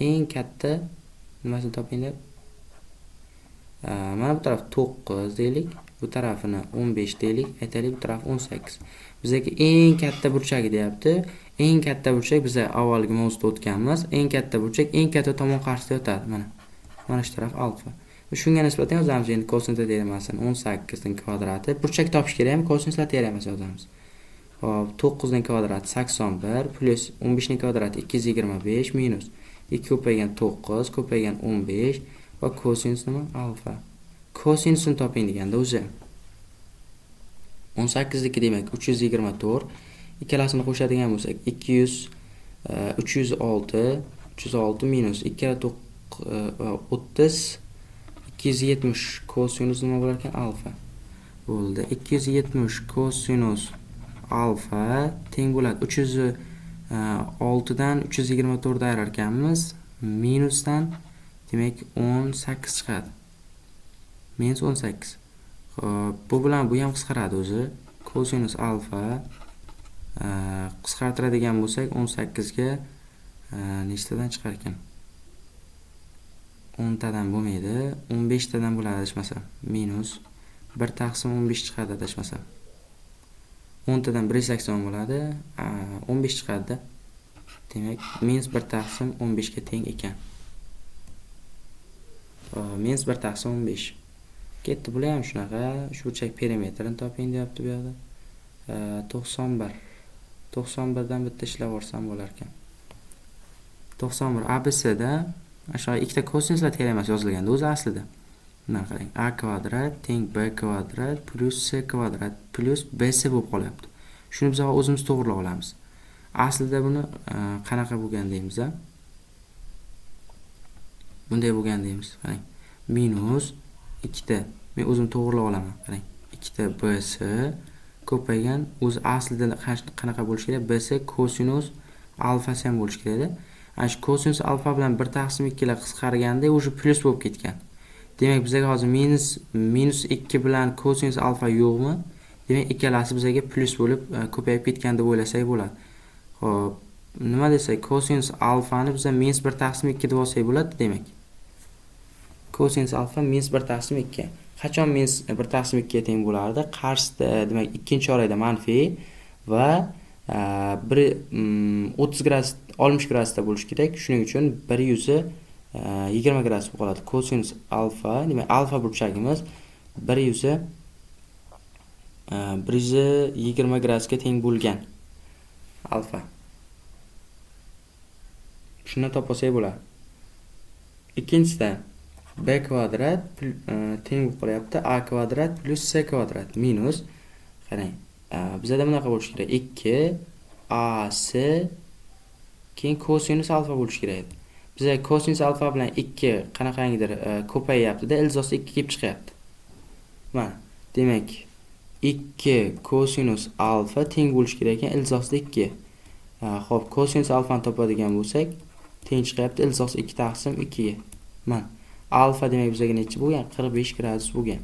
Eng katta nimasini toping deb. Mana bu taraf 9 deylik, bu tarafini 15 deylik, aytaylik bu taraf 18. Bizga eng katta burchagi deyapti. Eng katta burchak biz avvalgi mavzuda o'tganmiz. Eng katta burchak eng katta tomon qarshisida yotadi mana. Mana shu taraf alfa. Shunga nisbatan yozamiz endi kosinus teoremasini 18 ning kvadrati. Burchak topish kerak, kosinuslar teoremasini yozamiz. Xo'p, 9 ning kvadrati 81 plus 15 ning kvadrati 225 minus 2 ko'paygan 9 ko'paygan 15 va kosinus nima? Alfa. Kosinusini toping deganda o'zi 18 niki demak 324. Ikkalasini qo'shadigan bo'lsak 306 306 minus 2 kere 30 270 kosinus nima bo'lar ekan? Alfa. Bo'ldi. 270 kosinus alfa teng bo'ladi 306 dan 324 ayirar ekanmiz. Minusdan demak 18 chiqadi. Minus 18. Xo'p, bu bilan bu ham qisqaradi o'zi. Kosinus alfa qisqartiradigan bo'lsak 18 ga nechtadan chiqar ekan? 10 tadan bo'lmaydi, 15 tadan bo'ladi adashmasam. Minus 1 taqsim 15 chiqadi adashmasam. 10 tadan 180 bo'ladi, 15 chiqadi. Demak, minus 1 taqsim 15 ga teng ekan. Minus 1 taqsim 15. Ketdi, bular ham shunaqa. Shu burchak perimetrini toping deyapti bu yoqda. 91. 91 dan bitta ishlab olsam bo'lar ekan. 91 ABCda o'sha ikkita kosinuslar teoremasi yozilganda o'zi aslida. Mana qarang, a kvadrat teng b kvadrat plyus c kvadrat plyus bc bo'lib qolyapti. Shuni biz o'zimiz to'g'rilab olamiz. Aslida buni qanaqa bo'lgan deymiz a? Bunday bo'lgan deymiz. Qarang. Minus ikkita, men o'zim to'g'rilab olaman. Qarang. Ikkita bc ko'paygan, o'zi aslida qanaqa bo'lishi kerak? Bc kosinus alfasi ham bo'lishi kerak edi. Ana shu kosinus alfa bilan 1 taqsim 2 lar qisqarganda o'sha plyus bo'lib ketgan. Demak, bizga hozir minus 2 bilan kosinus alfa yo'qmi? Demak, ikkalasi bizga plyus bo'lib ko'payib ketgan deb o'ylasak bo'ladi. Xo'p, nima desak, kosinus alfani biz minus 1 taqsim 2 deb olsak bo'ladi, demak. Kosinus alfa minus 1 taqsim 2. Qachon minus 1 taqsim 2 ga teng bo'lardi? Qarshisida, demak, ikkinchi chorakda manfiy va 30 gradus 60 gradusda bo'lishi kerak. Shuning uchun 120 gradus bo'lib qoladi. Kosinus alfa, demak, alfa burchagimiz 120 gradusga teng bo'lgan. Alfa. Shuni topsak bo'ladi. Ikkinchisida b kvadrat teng bo'lib qolyapti a kvadrat plyus c kvadrat minus, qarang, bizada bunaqa bo'lishi kerak. 2 a c keyin kosinus alfa bo'lishi kerak edi. Bizga kosinus alfa bilan 2 qanaqangidir ko'payyapti-da, ildiz 2 kelib chiqyapti. Mana, demak, 2 kosinus alfa teng bo'lishi kerak ekan ildiz 2. Xo'p, kosinus alfani topadigan bo'lsak, teng chiqyapti ildiz 2 taqsim 2 ga. Mana, alfa demak bizga necha bo'lgan? 45 gradus bo'lgan.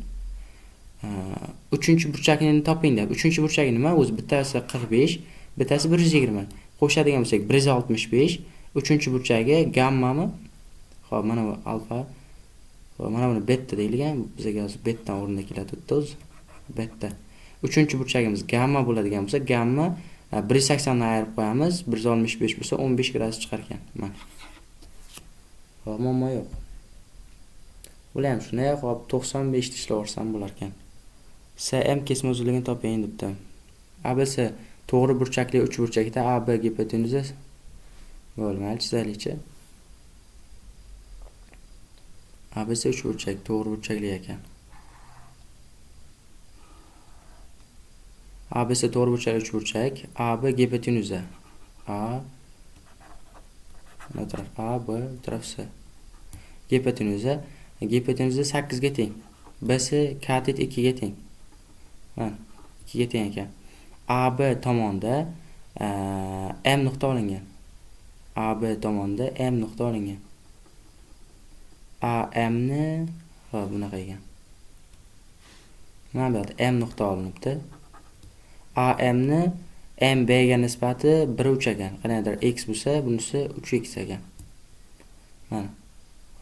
Uchinchi burchakni toping deb. Uchinchi burchagi nima? O'zi bittasi 45, bittasi 120. Qo'shadigan bo'lsak 165. Uchinchi burchagi gammami? Xo'p, mana bu alfa. Xo'p, mana buni beta deyilgan. Bizga hozir betadan o'rnida keladi o'zi. Beta. Uchinchi burchagimiz gamma bo'ladigan bo'lsa, gamma 180 dan ayirib qo'yamiz. 165 bo'lsa 15 gradus chiqar ekan. Mana. Xo'p, muammo yo'q. Bular ham shunday. Xo'p, 95 ni ishlab bo'lar ekan. SM kesma uzunligini toping debdi. ABC to'g'ri burchakli uch burchakda AB gipotenuza bo'lmayli, chizaylikchi. ABC uch burchak to'g'ri burchakli ekan. ABC to'g'ri burchakli uch burchak, AB gipotenuza. A bu taraf A, B bu taraf C. Gipotenuza, gipotenuza 8 ga teng. BC katet 2 ga teng. Mana 2 ga teng ekan. AB tomonda M nuqta olingan. AB tomonda M nuqta olingan. AM ni hop bunaqa ekan. Mana bu yerda M nuqta olinibdi. AM ni MB ga nisbati 1.3 ekan. Qanaqadir x bo'lsa, bunisi 3x ekan. Mana.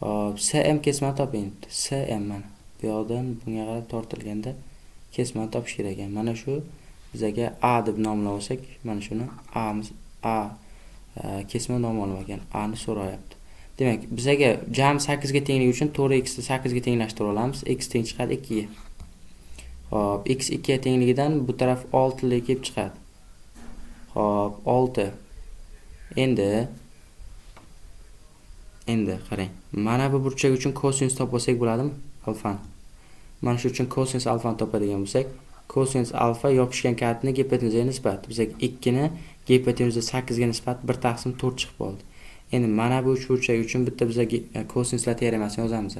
Hop, SM kesmani toping debdi. SM mana. Bu yoqdan bunga qarab tortilganda kesmani topish kerak ekan. Mana shu bizaga A deb nomlab olsak, mana shuni A'miz A kesma nom olib ekan. A ni so'rayapti. Demak, bizaga jam 8 ga tengligi uchun 4x ni 8 ga tenglashtirib olamiz. X teng chiqadi 2 ga. Xo'p, x 2 ga tengligidan bu taraf 6 lik kelib chiqadi. Xo'p, 6. Endi qarang. Mana bu burchak uchun kosinus topib olsak bo'ladimi? Alfani. Mana shu uchun kosinus alfani topadigan bo'lsak, kosinus alfa yopishgan katni gipotenuzaga nisbat. Bizga 2 ni gipotenuza 8 ga nisbat 1 taqsim 4 chiqib qoldi. Endi mana bu uchburchak uchun bitta bizga kosinuslar teoremasini yozamiz.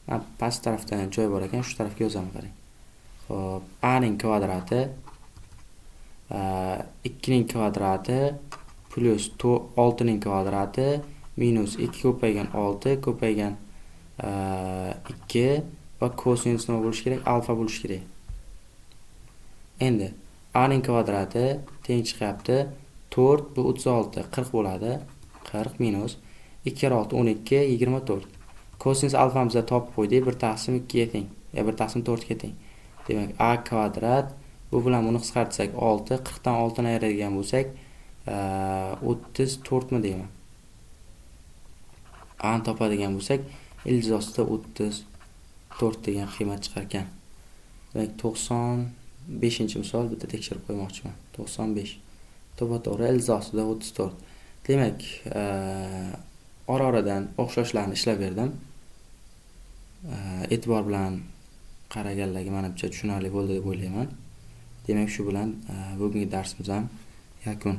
Mana past tarafdan joy bor ekan, shu tarafga yozaman, qarang. Xo'p, a ning kvadrati 2 ning kvadrati plyus 6 ning kvadrati minus 2 ko'paygan 6 ko'paygan 2 va kosinus nima bo'lishi kerak? Alfa bo'lishi kerak. Endi a ning kvadrati teng chiqyapti 4 bu 36 40 bo'ladi. 40 minus 2 kere 6 12 24. Kosinus alfamizni topib qo'ydik, 1 taqsim 2 ga teng, ya 1 taqsim 4 ga teng. Demak, a kvadrat bu bilan buni qisqartirsak 6, 40 dan 6 ni ayiradigan bo'lsak 34 mi deyman. A ni topadigan bo'lsak, ildiz ostida 34 degan qiymat chiqar ekan. Demak, 95-misol bitta tekshirib qo'ymoqchiman. 95. To'ppa-to'g'ri ildiz ostida 34. Demak, ora-oradan o'xshashlarni ishlab berdim. E'tibor bilan qaraganlarga manimcha tushunarli bo'ldi deb o'ylayman. Demak, shu bilan bugungi darsimiz ham yakun.